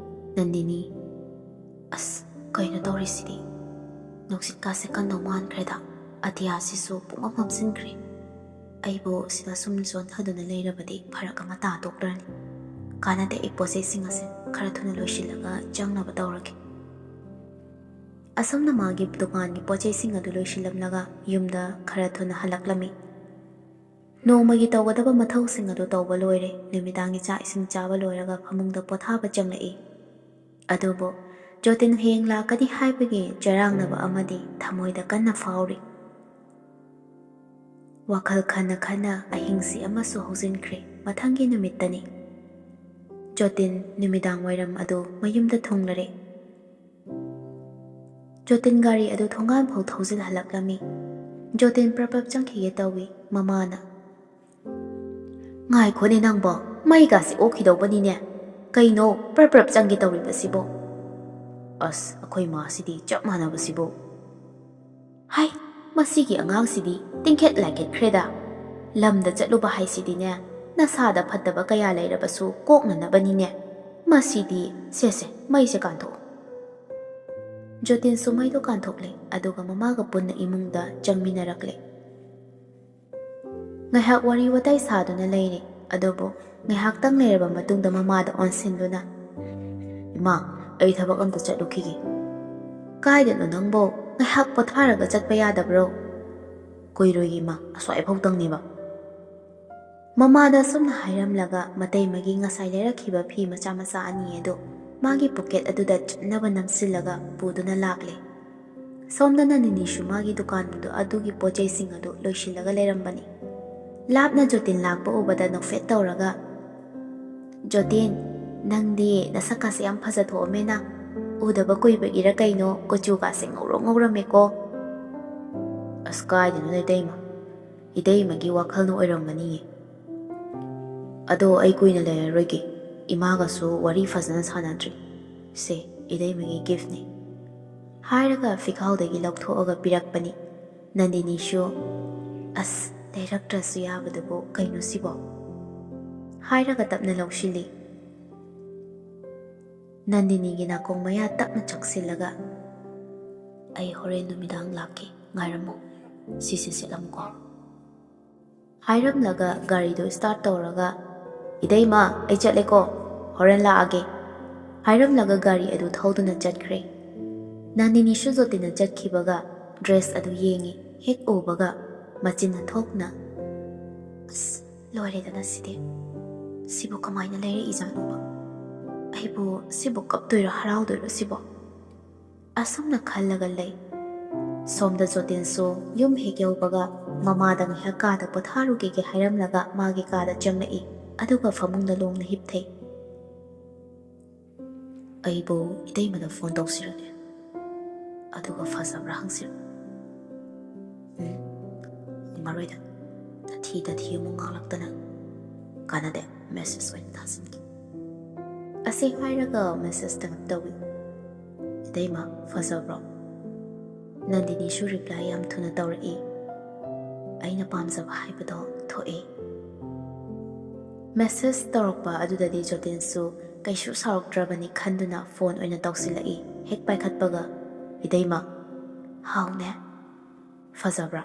ꯅꯟꯗꯤꯅꯤ, "ꯑꯁ, ꯀꯩꯅꯣ ꯇꯧꯔꯤꯁꯤꯗꯤ? ꯅꯨꯡꯁꯤꯠꯀꯥꯁꯦ ꯀꯟꯗꯧ ꯃꯥꯟꯈ꯭ꯔꯦꯗ꯫ ꯑꯇꯤꯌꯥꯁꯤꯁꯨ ꯄꯨꯡꯃꯝ ꯃꯝꯁꯤꯟꯈ꯭ꯔꯦ꯫ ꯑꯩꯕꯨ ꯁꯤꯗ ꯁꯨꯝ ꯆꯣꯟꯊꯗꯨꯅ ꯂꯩꯔꯕꯗꯤ ꯐꯔꯛ ꯑꯃ ꯇꯥꯗꯣꯛꯂ꯭ꯔꯅꯤ꯫ ꯀꯥꯟꯅꯗꯦ, ꯑꯩ ꯄꯣꯠ ꯆꯩꯁꯤꯡ ꯑꯁꯦ ꯈꯔ ꯊꯨꯅ ꯂꯣꯏꯁꯤꯜꯂꯒ ꯆꯪꯅꯕ ꯇꯧꯔꯒꯦ꯫" ꯑꯁꯨꯝꯅ ꯃꯥꯒꯤ ꯗꯨꯀꯥꯟꯒꯤ ꯄꯣꯠ ꯆꯩꯁꯤꯡ ꯑꯗꯨ ꯂꯣꯏꯁꯤꯜꯂꯝꯂꯒ ꯌꯨꯝꯗ ꯈꯔ ꯊꯨꯅ ꯍꯜꯂꯛꯂꯝꯃꯤ꯫ ꯅꯣꯡꯃꯒꯤ ꯇꯧꯒꯗꯕ ꯃꯊꯧꯁꯤꯡ ꯑꯗꯨ ꯇꯧꯕ ꯂꯣꯏꯔꯦ꯫ ꯅꯨꯃꯤꯗꯥꯡꯒꯤ ꯆꯥꯛ ꯏꯁꯤꯡ ꯆꯥꯕ ꯂꯣꯏꯔꯒ ꯐꯃꯨꯡꯗ ꯄꯣꯊꯥꯕ ꯆꯪꯂꯛꯏ꯫ ꯑꯗꯨꯕꯨ ꯖꯣꯇꯤꯟ ꯍꯌꯦꯡ ꯂꯥꯛꯀꯅꯤ ꯍꯥꯏꯕꯒꯤ ꯆꯔꯥꯡꯅꯕ ꯑꯃꯗꯤ ꯊꯃꯣꯏꯗ ꯀꯟꯅ ꯐꯥꯎꯔꯤ꯫ ꯋꯥꯈꯜ ꯈꯟꯅ ꯈꯟꯅ ꯑꯍꯤꯡꯁꯤ ꯑꯃꯁꯨ ꯍꯧꯖꯤꯟꯈ꯭ꯔꯦ꯫ ꯃꯊꯪꯒꯤ ꯅꯨꯃꯤꯠꯇꯅꯤ꯫ ꯖꯣꯇꯤꯟ ꯅꯨꯃꯤꯗꯥꯡ ꯋꯥꯏꯔꯝ ꯑꯗꯨ ꯃꯌꯨꯝꯗ ꯊꯨꯡꯂꯔꯦ꯫ ꯖꯣꯇꯤꯟ ꯒꯥꯔꯤ ꯑꯗꯨ ꯊꯣꯡꯒꯥꯟ ꯐꯥꯎ ꯊꯧꯖꯤꯜꯍꯜꯂꯛꯂꯝꯃꯤ꯫ ꯖꯣꯇꯤꯟ ꯄ꯭ꯔꯞ ꯄ꯭ꯔꯞ ꯆꯪꯈꯤꯒꯦ ꯇꯧꯏ꯫ ꯃꯃꯥꯅ, "ꯉꯥꯏꯈꯣꯅꯦ ꯅꯪꯕꯣ, ꯃꯩꯒꯥꯁꯦ ꯑꯣꯛꯈꯤꯗꯧꯕꯅꯤꯅꯦ꯫ ꯀꯩꯅꯣ ꯄ꯭ꯔꯞ ꯄ꯭ꯔꯞ ꯆꯪꯒꯦ ꯇꯧꯔꯤꯕꯁꯤꯕꯣ? ꯑꯁ, ꯑꯩꯈꯣꯏ ꯃꯥꯁꯤꯗꯤ ꯆꯞ ꯃꯥꯟꯅꯕꯁꯤꯕꯨ꯫ ꯍꯥꯏ, ꯃꯁꯤꯒꯤ ꯑꯉꯥꯡꯁꯤꯗꯤ ꯇꯤꯡꯈꯦꯠ ꯂꯥꯏꯈꯦꯠꯈ꯭ꯔꯦꯗ꯫ ꯂꯝꯗ ꯆꯠꯂꯨꯕ ꯍꯥꯏꯁꯤꯗꯤꯅꯦ, ꯅꯁꯥꯗ ꯐꯠꯇꯕ ꯀꯌꯥ ꯂꯩꯔꯕꯁꯨ ꯀꯣꯛꯅꯅꯕꯅꯤꯅꯦ꯫ ꯃꯁꯤꯗꯤ, ꯁꯦ ꯁꯦ, ꯃꯩꯁꯦ ꯀꯥꯟꯊꯣꯛꯑꯣ꯫" ꯖꯣꯇꯤꯟꯁꯨ ꯃꯩꯗꯣ ꯀꯥꯟꯊꯣꯛꯂꯦ, ꯑꯗꯨꯒ ꯃꯃꯥꯒ ꯄꯨꯟꯅ ꯏꯃꯨꯡꯗ ꯆꯪꯃꯤꯟꯅꯔꯛꯂꯦ꯫ ꯉꯥꯏꯍꯥꯛ ꯋꯥꯔꯤ ꯋꯥꯇꯥꯏ ꯁꯥꯗꯨꯅ ꯂꯩꯔꯦ꯫ ꯑꯗꯨꯕꯨ ꯉꯥꯏꯍꯥꯛꯇꯪ ꯂꯩꯔꯕ ꯃꯇꯨꯡꯗ ꯃꯃꯥꯗ ꯑꯣꯟꯁꯤꯟꯗꯨꯅ, "ꯏꯃꯥ, ꯑꯩ ꯊꯕꯛ ꯑꯝꯇ ꯆꯠꯂꯨꯈꯤꯒꯦ꯫" "ꯀꯥꯏꯗꯅꯣ ꯅꯪꯕꯣ? ꯉꯥꯏꯍꯥꯛ ꯄꯣꯊꯥꯔꯒ ꯆꯠꯄ ꯌꯥꯗꯕ꯭ꯔꯣ?" "ꯀꯨꯏꯔꯣꯏꯌꯦ ꯏꯃꯥ, ꯑꯁ꯭ꯋꯥꯏꯐꯥꯎꯇꯪꯅꯦꯕ꯫" ꯃꯃꯥꯗ ꯑꯁꯨꯝꯅ ꯍꯥꯏꯔꯝꯂꯒ ꯃꯇꯩꯃꯒꯤ ꯉꯁꯥꯏ ꯂꯩꯔꯛꯈꯤꯕ ꯐꯤ ꯃꯆꯥ ꯃꯆꯥ ꯑꯅꯤ ꯑꯗꯨ ꯃꯥꯒꯤ ꯄꯣꯀꯦꯠ ꯑꯗꯨꯗ ꯆꯟꯅꯕ ꯅꯝꯁꯤꯜꯂꯒ ꯄꯨꯗꯨꯅ ꯂꯥꯛꯂꯦ꯫ ꯁꯣꯝꯗ ꯅꯟꯗꯤꯅꯤꯁꯨ ꯃꯥꯒꯤ ꯗꯨꯀꯥꯟꯗꯨ ꯑꯗꯨꯒꯤ ꯄꯣꯠ ꯆꯩꯁꯤꯡ ꯑꯗꯨ ꯂꯣꯏꯁꯤꯜꯂꯒ ꯂꯩꯔꯝꯕꯅꯤ꯫ ꯂꯥꯞꯅ ꯖꯣꯇꯤꯟ ꯂꯥꯛꯄ ꯎꯕꯗ ꯅꯣꯛꯐꯦꯠ ꯇꯧꯔꯒ, "ꯖꯣꯇꯤꯟ, ꯅꯪꯗꯤ ꯅꯁꯛꯀꯥꯁꯦ ꯌꯥꯝ ꯐꯖꯊꯣꯛꯑꯝꯃꯦꯅ꯫ ꯎꯗꯕ ꯀꯨꯏꯕꯒꯤꯔ ꯀꯩꯅꯣ ꯀꯨꯆꯨꯒꯥꯁꯦ ꯉꯧꯔꯣꯛ ꯉꯧꯔꯝꯃꯦꯀꯣ꯫" "ꯑꯁ, ꯀꯥꯏꯗꯅꯣꯗ ꯏꯇꯩꯃ, "ꯏꯇꯩꯃꯒꯤ ꯋꯥꯈꯜꯅ ꯑꯣꯏꯔꯝꯒꯅꯤꯌꯦ꯫ ꯑꯗꯣ ꯑꯩ ꯀꯨꯏꯅ ꯂꯩꯔꯔꯣꯏꯒꯦ꯫ ꯏꯃꯥꯒꯁꯨ ꯋꯥꯔꯤ ꯐꯖꯅ ꯁꯥꯟꯅꯗ꯭ꯔꯤ꯫ ꯁꯦ, ꯏꯇꯩꯃꯒꯤ gift ꯅꯤ꯫" ꯍꯥꯏꯔꯒ ꯐꯤꯈꯥꯎꯗꯒꯤ ꯂꯧꯊꯣꯛꯑꯒ ꯄꯤꯔꯛꯄꯅꯤ꯫ ꯅꯟꯗꯤꯅꯤꯁꯨ, "ꯑꯁ, ꯂꯩꯔꯛꯇ꯭ꯔꯁꯨ ꯌꯥꯕꯗꯨꯕꯨ ꯀꯩꯅꯣ ꯁꯤꯕꯣ?" ꯍꯥꯏꯔꯒ ꯇꯞꯅ ꯂꯧꯁꯤꯜꯂꯤ꯫ ꯅꯟꯗꯤꯅꯤꯒꯤ ꯅꯥꯀꯣꯡ ꯃꯌꯥ ꯇꯞꯅ ꯆꯪꯁꯤꯜꯂꯒ, "ꯑꯩ ꯍꯣꯔꯦꯟ ꯅꯨꯃꯤꯗꯥꯡ ꯂꯥꯛꯀꯦ, ꯉꯥꯏꯔꯝꯃꯣ꯫ ꯁꯤꯁꯦ ꯁꯦꯠꯂꯝꯃꯨꯀꯣ꯫" ꯍꯥꯏꯔꯝꯂꯒ ꯒꯥꯔꯤꯗꯨ start ꯇꯧꯔꯒ, "ꯏꯇꯩꯃ, ꯑꯩ ꯆꯠꯂꯦꯀꯣ, ꯍꯣꯔꯦꯟ ꯂꯥꯛꯑꯒꯦ" ꯍꯥꯏꯔꯝꯂꯒ ꯒꯥꯔꯤ ꯑꯗꯨ ꯊꯧꯗꯨꯅ ꯆꯠꯈ꯭ꯔꯦ꯫ ꯅꯟꯗꯤꯅꯤꯁꯨ ꯖꯣꯇꯤꯟꯅ ꯆꯠꯈꯤꯕꯒ dress ꯑꯗꯨ ꯌꯦꯡꯉꯤ꯫ ꯍꯦꯛ ꯎꯕꯒ ꯃꯆꯤꯟ ꯊꯣꯛꯅ, "ꯑꯁ, ꯂꯣꯏꯔꯦꯗꯅ ꯁꯤꯗꯤ꯫ ꯁꯤꯕꯨ ꯀꯃꯥꯏꯅ ꯂꯩꯔꯛꯏꯖꯥꯠꯅꯣꯕ? ꯑꯩꯕꯨ ꯁꯤꯕꯨ ꯀꯞꯇꯣꯏꯔꯣ ꯍꯔꯥꯎꯗꯣꯏꯔꯣ ꯁꯤꯕꯣ?" ꯑꯁꯨꯝꯅ ꯈꯜꯂꯒ ꯂꯩ꯫ ꯁꯣꯝꯗ ꯖꯣꯇꯤꯟꯁꯨ ꯌꯨꯝ ꯍꯦꯛ ꯌꯧꯕꯒ ꯃꯃꯥꯗ ꯉꯥꯏꯍꯥꯛ ꯀꯥꯗ ꯄꯣꯊꯥꯔꯨꯒꯦꯒꯦ ꯍꯥꯏꯔꯝꯂꯒ ꯃꯥꯒꯤ ꯀꯥꯗ ꯆꯪꯂꯛꯏ, ꯑꯗꯨꯒ ꯐꯃꯨꯡꯗ ꯂꯣꯡꯅ ꯍꯤꯞꯊꯩ꯫ "ꯑꯩꯕꯨ ꯏꯇꯩꯃꯗ phone ꯇꯧꯁꯤꯔꯅꯦ? ꯑꯗꯨꯒ ꯐꯖꯕ꯭ꯔꯥ ꯍꯪꯁꯤꯔ?" ꯎꯝ, ꯃꯔꯣꯏꯗ ꯇꯊꯤ ꯇꯊꯤ ꯑꯃꯨꯛ ꯉꯥꯡꯂꯛꯇꯅ ꯀꯥꯟꯅꯗꯦ, message ꯑꯣꯏꯅ ꯊꯥꯖꯤꯟꯒꯦ꯫ ꯑꯁꯤ ꯍꯥꯏꯔꯒ message type ꯇꯧꯏ꯫ "ꯏꯇꯩꯃ, ꯐꯖꯕ꯭ꯔꯣ?" ꯅꯟꯗꯤꯅꯤꯁꯨ reply ꯌꯥꯝ ꯊꯨꯅ ꯇꯧꯔꯛꯏ꯫ ꯑꯩꯅ ꯄꯥꯝꯖꯕ ꯍꯥꯏꯕꯗꯣ ꯊꯣꯛꯑꯦ꯫ Message ꯇꯧꯔꯛꯄ ꯑꯗꯨꯗꯗꯤ ꯖꯣꯇꯤꯟꯁꯨ ꯀꯩꯁꯨ ꯁꯥꯎꯔꯛꯇ꯭ꯔꯕꯅꯤ ꯈꯟꯗꯨꯅ phone ꯑꯣꯏꯅ ꯇꯧꯁꯤꯜꯂꯛꯏ꯫ ꯍꯦꯛ ꯄꯥꯏꯈꯠꯄꯒ, "ꯏꯇꯩꯃ, ꯍꯥꯎꯅꯦ꯫ ꯐꯖꯕ꯭ꯔꯥ?"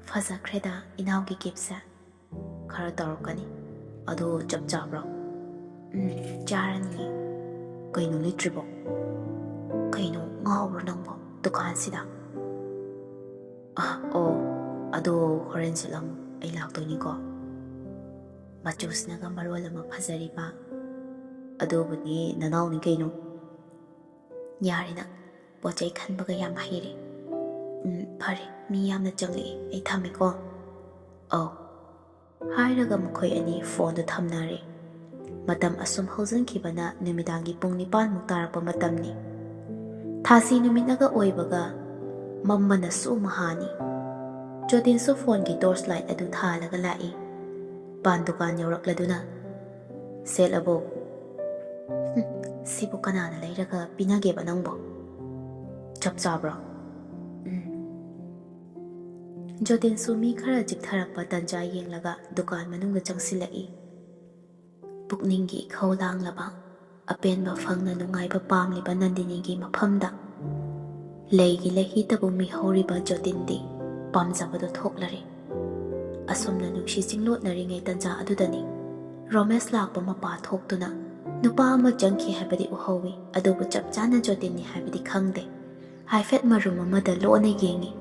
"ꯐꯖꯈ꯭ꯔꯦꯗ ꯏꯅꯥꯎꯒꯤ gift ꯁꯦ꯫ ꯈꯔ ꯇꯧꯔꯛꯀꯅꯤ꯫ ꯑꯗꯣ ꯆꯞ ꯆꯥꯕ꯭ꯔꯣ?" "ꯎꯝ, ꯆꯥꯔꯅꯤꯌꯦ꯫" "ꯀꯩꯅꯣ ꯂꯤꯠꯇ꯭ꯔꯤꯕꯣ? ꯀꯩꯅꯣ ꯉꯥꯎꯕ꯭ꯔꯣ ꯅꯪꯕꯣ ꯗꯨꯀꯥꯟꯁꯤꯗ?" "ꯑ, ꯑꯣ, ꯑꯗꯣ ꯍꯣꯔꯦꯟ ꯁꯦꯠꯂꯝꯃꯣ, ꯑꯩ ꯂꯥꯛꯇꯣꯏꯅꯤꯀꯣ꯫" ꯃꯆꯨꯁꯤꯅꯒ ꯃꯔꯣꯜ ꯑꯃ ꯐꯖꯔꯤꯕ꯫ "ꯑꯗꯨꯕꯨꯗꯤ ꯅꯅꯥꯎꯅꯤ ꯀꯩꯅꯣ꯫" "ꯌꯥꯔꯦ ꯅꯪ, ꯄꯣꯠ ꯆꯩ ꯈꯟꯕꯒ ꯌꯥꯝ ꯍꯩꯔꯦ꯫ ꯎꯝ, ꯐꯔꯦ, ꯃꯤ ꯌꯥꯝꯅ ꯆꯪꯂꯛꯑꯦ, ꯑꯩ ꯊꯝꯃꯦꯀꯣ꯫" "ꯑꯧ꯫" ꯍꯥꯏꯔꯒ ꯃꯈꯣꯏ ꯑꯅꯤ phone ꯗꯨ ꯊꯝꯅꯔꯦ꯫ ꯃꯇꯝ ꯑꯁꯨꯝ ꯍꯧꯖꯤꯟꯈꯤꯕꯅ ꯅꯨꯃꯤꯗꯥꯡꯒꯤ ꯄꯨꯡ ꯅꯤꯄꯥꯟꯃꯨꯛ ꯇꯥꯔꯛꯄ ꯃꯇꯝꯅꯤ꯫ ꯊꯥꯁꯤ ꯅꯨꯃꯤꯠꯅꯒ ꯑꯣꯏꯕꯒ ꯃꯝꯕꯅꯁꯨ ꯃꯍꯥꯅꯤ꯫ ꯖꯣꯇꯤꯟꯁꯨ ꯐꯣꯟꯒꯤ ꯇꯣꯔꯆ ꯂꯥꯏꯠ ꯑꯗꯨ ꯊꯥꯜꯂꯒ ꯂꯥꯛꯏ꯫ ꯄꯥꯟ ꯗꯨꯀꯥꯟ ꯌꯧꯔꯛꯂꯗꯨꯅ, "ꯁꯦꯠꯂꯕꯣ?" "ꯍꯨꯝ, ꯁꯤꯕꯨ ꯀꯅꯥꯅ ꯂꯩꯔꯒ ꯄꯤꯅꯒꯦꯕ ꯅꯪꯕꯣ? ꯆꯞ ꯆꯥꯕ꯭ꯔꯣ?" ꯎꯝ꯫ ꯖꯣꯇꯤꯟꯁꯨ ꯃꯤ ꯈꯔ ꯆꯤꯛꯊꯔꯛꯄ ꯇꯟꯖꯥ ꯌꯦꯡꯂꯒ ꯗꯨꯀꯥꯟ ꯃꯅꯨꯡꯗ ꯆꯪꯁꯤꯜꯂꯛꯏ꯫ ꯄꯨꯛꯅꯤꯡꯒꯤ ꯏꯈꯧ ꯂꯥꯡꯂꯕ, ꯑꯄꯦꯟꯕ ꯐꯪꯅ ꯅꯨꯡꯉꯥꯏꯕ ꯄꯥꯝꯂꯤꯕ ꯅꯟꯗꯤꯅꯤꯒꯤ ꯃꯐꯝꯗ ꯂꯩꯒꯤ ꯂꯩꯍꯤꯇꯕꯨ ꯃꯤꯍꯧꯔꯤꯕ ꯖꯣꯇꯤꯟꯗꯤ ꯄꯥꯝꯖꯕꯗꯨ ꯊꯣꯛꯂꯔꯦ꯫ ꯑꯁꯨꯝꯅ ꯅꯨꯡꯁꯤ ꯆꯤꯡꯂꯣꯠꯅꯔꯤꯉꯩ ꯇꯟꯖꯥ ꯑꯗꯨꯗꯅꯤ ꯔꯣꯃꯦꯁ ꯂꯥꯛꯄ ꯃꯄꯥ ꯊꯣꯛꯇꯨꯅ ꯅꯨꯄꯥ ꯑꯃ ꯆꯪꯈꯤ ꯍꯥꯏꯕꯗꯤ ꯎꯍꯧꯏ, ꯑꯗꯨꯕꯨ ꯆꯞ ꯆꯥꯅ ꯖꯣꯇꯤꯟꯅꯤ ꯍꯥꯏꯕꯗꯤ ꯈꯪꯗꯦ꯫ ꯍꯥꯏꯐꯦꯠ ꯃꯔꯨꯝ ꯑꯃꯗ ꯂꯣꯟꯅ ꯌꯦꯡꯏ꯫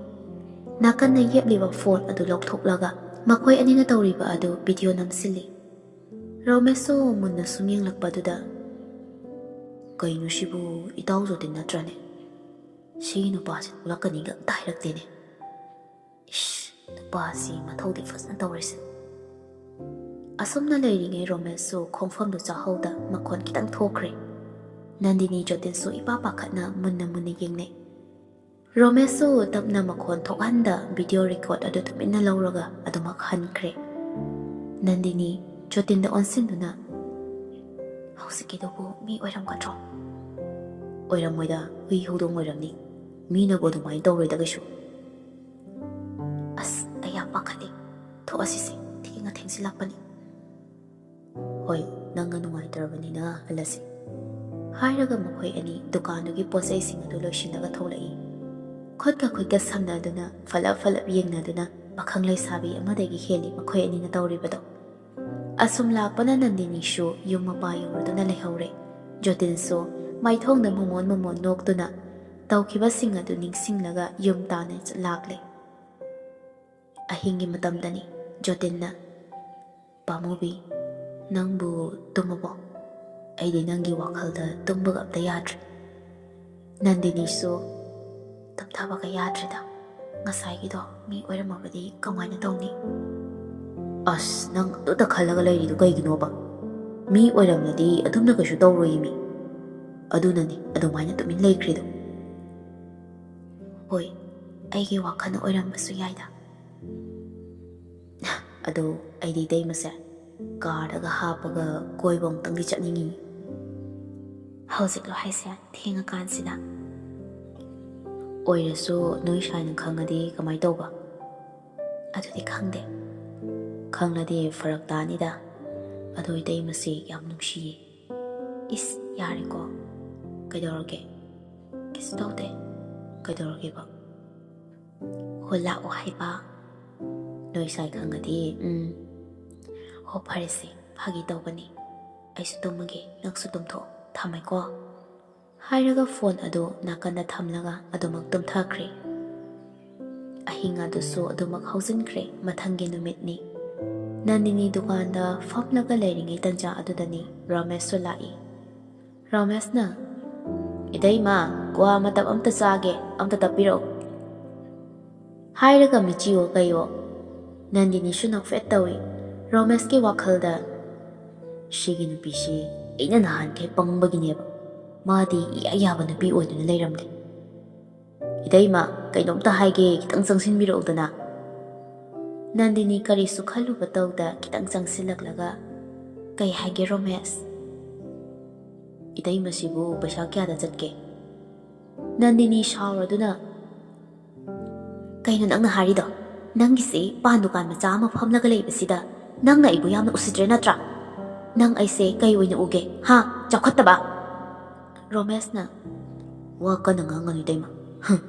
ꯅꯥꯀꯟꯗ ꯌꯦꯞꯂꯤꯕ ꯐꯣꯟ ꯑꯗꯨ ꯂꯧꯊꯣꯛꯂꯒ ꯃꯈꯣꯏ ꯑꯅꯤꯅ ꯇꯧꯔꯤꯕ ꯑꯗꯨ ꯚꯤꯗꯤꯑꯣ ꯅꯝꯁꯤꯜꯂꯤ꯫ ꯔꯣꯃꯦꯁꯁꯨ ꯃꯨꯟꯅ ꯁꯨꯝ ꯌꯦꯡꯂꯛꯄꯗꯨꯗ, "ꯀꯩꯅꯣ ꯁꯤꯕꯨ, ꯏꯇꯥꯎ ꯖꯣꯇꯤꯟ ꯅꯠꯇ꯭ꯔꯅꯦ? ꯁꯤ ꯅꯨꯄꯥꯁꯤ ꯊꯣꯛꯂꯛꯀꯅꯤꯒ ꯑꯝꯇ ꯍꯥꯏꯔꯛꯇꯦꯅꯦ꯫ ꯏꯁ, ꯅꯨꯄꯥꯁꯤ ꯃꯊꯧꯗꯤ ꯐꯖꯅ ꯇꯧꯔꯤꯁꯦ꯫" ꯑꯁꯨꯝꯅ ꯂꯩꯔꯤꯉꯩ ꯔꯣꯃꯦꯁꯁꯨ ꯈꯣꯡꯐꯝꯗꯨ ꯆꯥꯍꯧꯗ ꯃꯈꯣꯟ ꯈꯤꯇꯪ ꯊꯣꯛꯈ꯭ꯔꯦ꯫ ꯅꯟꯗꯤꯅꯤ ꯖꯣꯇꯤꯟꯁꯨ ꯏꯄꯥ ꯄꯥꯈꯠꯅ ꯃꯨꯟꯅ ꯃꯨꯟꯅ ꯌꯦꯡꯅꯩ꯫ ꯔꯣꯃꯦꯁꯁꯨ ꯇꯞꯅ ꯃꯈꯣꯟ ꯊꯣꯛꯍꯟꯗ ꯚꯤꯗꯤꯑꯣ ꯔꯦꯀꯣꯔꯗ ꯑꯗꯨ ꯇꯨꯃꯤꯟꯅ ꯂꯧꯔꯒ ꯑꯗꯨꯃꯛ ꯍꯟꯈ꯭ꯔꯦ꯫ ꯅꯟꯗꯤꯅꯤ ꯖꯣꯇꯤꯟꯗ ꯑꯣꯟꯁꯤꯟꯗꯨꯅ, "ꯍꯧꯖꯤꯛꯀꯤꯗꯨꯕꯨ ꯃꯤ ꯑꯣꯏꯔꯝꯒꯗ꯭ꯔꯣ?" "ꯑꯣꯏꯔꯝꯃꯣꯏꯗ, ꯍꯨꯏ ꯍꯧꯗꯣꯡ ꯑꯣꯏꯔꯝꯅꯤ꯫ ꯃꯤꯅꯕꯨ ꯑꯗꯨꯃꯥꯏꯅ ꯇꯧꯔꯣꯏꯗ ꯀꯩꯁꯨ꯫" "ꯑꯁ, ꯑꯩ ꯌꯥꯝ ꯄꯥꯈꯠꯂꯤ꯫ ꯊꯣꯛꯑꯁꯤꯁꯦ, ꯊꯦꯡꯅ ꯊꯦꯡꯖꯤꯜꯂꯛꯄꯅꯤ꯫" "ꯍꯣꯏ, ꯅꯪꯅ ꯅꯨꯡꯉꯥꯏꯇ꯭ꯔꯕꯅꯤꯅ ꯍꯜꯂꯁꯤ꯫" ꯍꯥꯏꯔꯒ ꯃꯈꯣꯏ ꯑꯅꯤ ꯗꯨꯀꯥꯟꯗꯨꯒꯤ ꯄꯣꯠꯆꯩꯁꯤꯡ ꯑꯗꯨ ꯂꯣꯏꯁꯤꯜꯂꯒ ꯊꯣꯛꯂꯛꯏ꯫ ꯈꯨꯠꯀ ꯈꯨꯠꯀ ꯁꯝꯅꯗꯨꯅ, ꯐꯠꯂꯞ ꯐꯠꯂꯞ ꯌꯦꯡꯅꯗꯨꯅ, ꯄꯥꯈꯪ ꯂꯩꯁꯥꯕꯤ ꯑꯃꯗꯒꯤ ꯍꯦꯜꯂꯤ ꯃꯈꯣꯏ ꯑꯅꯤꯅ ꯇꯧꯔꯤꯕꯗꯣ꯫ ꯑꯁꯨꯝ ꯂꯥꯛꯄꯅ ꯅꯟꯗꯤꯅꯤꯁꯨ ꯌꯨꯝ ꯃꯄꯥ ꯌꯧꯔꯗꯨꯅ ꯂꯩꯍꯧꯔꯦ꯫ ꯖꯣꯇꯤꯟꯁꯨ ꯃꯥꯏꯊꯣꯡꯗ ꯃꯣꯃꯣꯟ ꯃꯣꯃꯣꯟ ꯅꯣꯛꯇꯨꯅ ꯇꯧꯈꯤꯕꯁꯤꯡ ꯑꯗꯨ ꯅꯤꯡꯁꯤꯡꯂꯒ ꯌꯨꯝ ꯇꯥꯟꯅ ꯂꯥꯛꯂꯦ꯫ ꯑꯍꯤꯡꯒꯤ ꯃꯇꯝꯗꯅꯤ꯫ ꯖꯣꯇꯤꯟꯅ, "ꯄꯥꯃꯨꯕꯤ, ꯅꯪꯕꯨ ꯇꯨꯝꯃꯕꯣ? ꯑꯩꯗꯤ ꯅꯪꯒꯤ ꯋꯥꯈꯜꯗ ꯇꯨꯝꯕꯒ ꯑꯝꯇ ꯌꯥꯗ꯭ꯔꯦ꯫" ꯅꯟꯗꯤꯅꯤꯁꯨ, "ꯇꯨꯝꯊꯕꯒ ꯌꯥꯗ꯭ꯔꯦꯗ꯫ ꯉꯁꯥꯏꯒꯤꯗꯣ ꯃꯤ ꯑꯣꯏꯔꯝꯃꯕꯗꯤ ꯀꯃꯥꯏꯅ ꯇꯧꯅꯤ?" "ꯑꯁ, ꯅꯪ ꯑꯗꯨꯇ ꯈꯜꯂꯒ ꯂꯩꯔꯤꯗꯨ ꯀꯩꯒꯤꯅꯣꯕ? ꯃꯤ ꯑꯣꯏꯔꯝꯂꯗꯤ ꯑꯗꯨꯝꯅ ꯀꯩꯁꯨ ꯇꯧꯔꯣꯏꯃꯤ꯫ ꯑꯗꯨꯅꯅꯤ ꯑꯗꯨꯃꯥꯏꯅ ꯇꯨꯃꯤꯟ ꯂꯩꯈ꯭ꯔꯤꯗꯣ꯫" "ꯍꯣꯏ, ꯑꯩꯒꯤ ꯋꯥꯈꯜꯅ ꯑꯣꯏꯔꯝꯕꯁꯨ ꯌꯥꯏꯗ꯫ ꯑꯗꯣ ꯑꯩꯗꯤ ꯏꯇꯩꯃꯁꯦ ꯀꯥꯔꯗꯒ ꯍꯥꯞꯄꯒ ꯀꯣꯏꯕ ꯑꯃꯨꯛꯇꯪꯗꯤ ꯆꯠꯅꯤꯡꯉꯤ꯫ ꯍꯧꯖꯤꯛꯂꯣ ꯍꯥꯏꯁꯦ, ꯊꯦꯡꯉꯀꯥꯟꯁꯤꯗ? ꯑꯣꯏꯔꯁꯨ ꯅꯣꯏ ꯁꯥꯏꯅ ꯈꯪꯉꯗꯤ ꯀꯃꯥꯏ ꯇꯧꯕ? ꯑꯗꯨꯗꯤ ꯈꯪꯗꯦ꯫ ꯈꯪꯂꯗꯤ ꯐꯔꯛ ꯇꯥꯅꯤꯗ꯫ ꯑꯗꯣ ꯏꯇꯩꯃꯁꯤ ꯌꯥꯝ ꯅꯨꯡꯁꯤꯌꯦ꯫ ꯏꯁ, ꯌꯥꯔꯦꯀꯣ꯫ ꯀꯩꯗꯧꯔꯒꯦ? ꯀꯩꯁꯨ ꯇꯧꯗꯦ꯫ ꯀꯩꯗꯧꯔꯒꯦꯕ? ꯍꯣ, ꯂꯥꯛꯑꯣ ꯍꯥꯏꯕ꯫ ꯅꯣꯏ ꯁꯥꯏ ꯈꯪꯉꯗꯤ, ꯎꯝ꯫ ꯍꯣ, ꯐꯔꯦꯁꯦ, ꯐꯥꯒꯤ ꯇꯧꯕꯅꯤ꯫ ꯑꯩꯁꯨ ꯇꯨꯝꯃꯒꯦ, ꯅꯪꯁꯨ ꯇꯨꯝꯊꯣꯛꯑꯣ꯫ ꯊꯝꯃꯦꯀꯣ꯫ ꯍꯥꯏꯔꯒ ꯐꯣꯟ ꯑꯗꯨ ꯅꯥꯀꯟꯗ ꯊꯝꯂꯒ ꯑꯗꯨꯃꯛ ꯇꯨꯝꯊꯈ꯭ꯔꯦ꯫ ꯑꯍꯤꯡ ꯑꯗꯨꯁꯨ ꯑꯗꯨꯃꯛ ꯍꯧꯖꯤꯟꯈ꯭ꯔꯦ꯫ ꯃꯊꯪꯒꯤ ꯅꯨꯃꯤꯠꯅꯤ꯫ ꯅꯟꯗꯤꯅꯤ ꯗꯨꯀꯥꯟꯗ ꯐꯝꯂꯒ ꯂꯩꯔꯤꯉꯩ ꯇꯟꯖꯥ ꯑꯗꯨꯗꯅꯤ ꯔꯣꯃꯦꯁꯁꯨ ꯂꯥꯛꯏ꯫ ꯔꯣꯃꯦꯁꯅ, "ꯏꯇꯩꯃ, ꯀ꯭ꯋꯥ ꯑꯃ ꯇꯞ ꯑꯝꯇ ꯆꯥꯒꯦ, ꯑꯝꯇ ꯇꯞꯄꯤꯔꯛꯎ" ꯍꯥꯏꯔꯒ ꯃꯤꯆꯤꯌꯣ ꯀꯩꯌꯣ ꯅꯟꯗꯤꯅꯤꯁꯨ ꯅꯣꯛꯐꯦꯠ ꯇꯧꯏ꯫ ꯔꯣꯃꯦꯁꯀꯤ ꯋꯥꯈꯜꯗ, "ꯁꯤꯒꯤ ꯅꯨꯄꯤꯁꯤ ꯑꯩꯅ ꯅꯍꯥꯟꯈꯩ ꯄꯪꯕꯒꯤꯅꯦꯕ, ꯃꯥꯗꯤ ꯏꯌꯥ ꯌꯥꯕ ꯅꯨꯄꯤ ꯑꯣꯏꯗꯨꯅ ꯂꯩꯔꯝꯂꯦ꯫ ꯏꯇꯩꯃ, ꯀꯩꯅꯣꯝꯇ ꯍꯥꯏꯒꯦ, ꯈꯤꯇꯪ ꯆꯪꯁꯤꯟꯕꯤꯔꯛꯎꯗꯅ"꯫ ꯅꯟꯗꯤꯅꯤ ꯀꯔꯤꯁꯨ ꯈꯜꯂꯨꯕ ꯇꯧꯗ ꯈꯤꯇꯪ ꯆꯪꯁꯤꯜꯂꯛꯂꯒ, "ꯀꯩ ꯍꯥꯏꯒꯦ ꯔꯣꯃꯦꯁ?" "ꯏꯇꯩꯃꯁꯤꯕꯨ ꯄꯩꯁꯥ ꯀꯌꯥꯗ ꯆꯠꯀꯦ?" ꯅꯟꯗꯤꯅꯤ ꯁꯥꯎꯔꯗꯨꯅ, "ꯀꯩꯅꯣ ꯅꯪꯅ ꯍꯥꯏꯔꯤꯗꯣ? ꯅꯪꯒꯤꯁꯤ ꯄꯥꯟ ꯗꯨꯀꯥꯟ ꯃꯆꯥ ꯑꯃ ꯐꯝꯂꯒ ꯂꯩꯕꯁꯤꯗ ꯅꯪꯅ ꯑꯩꯕꯨ ꯌꯥꯝꯅ ꯎꯁꯤꯠꯇ꯭ꯔꯦ ꯅꯠꯇ꯭ꯔꯥ? ꯅꯪ ꯑꯩꯁꯦ ꯀꯩ ꯑꯣꯏꯅ ꯎꯒꯦ, ꯍꯥ? ꯆꯥꯎꯈꯠꯇꯕ?" ꯔꯣꯃꯦꯁꯅ, "ꯋꯥ ꯀꯟꯅ ꯉꯥꯡꯒꯅꯨ ꯏꯇꯩꯃ꯫ ꯍꯝ,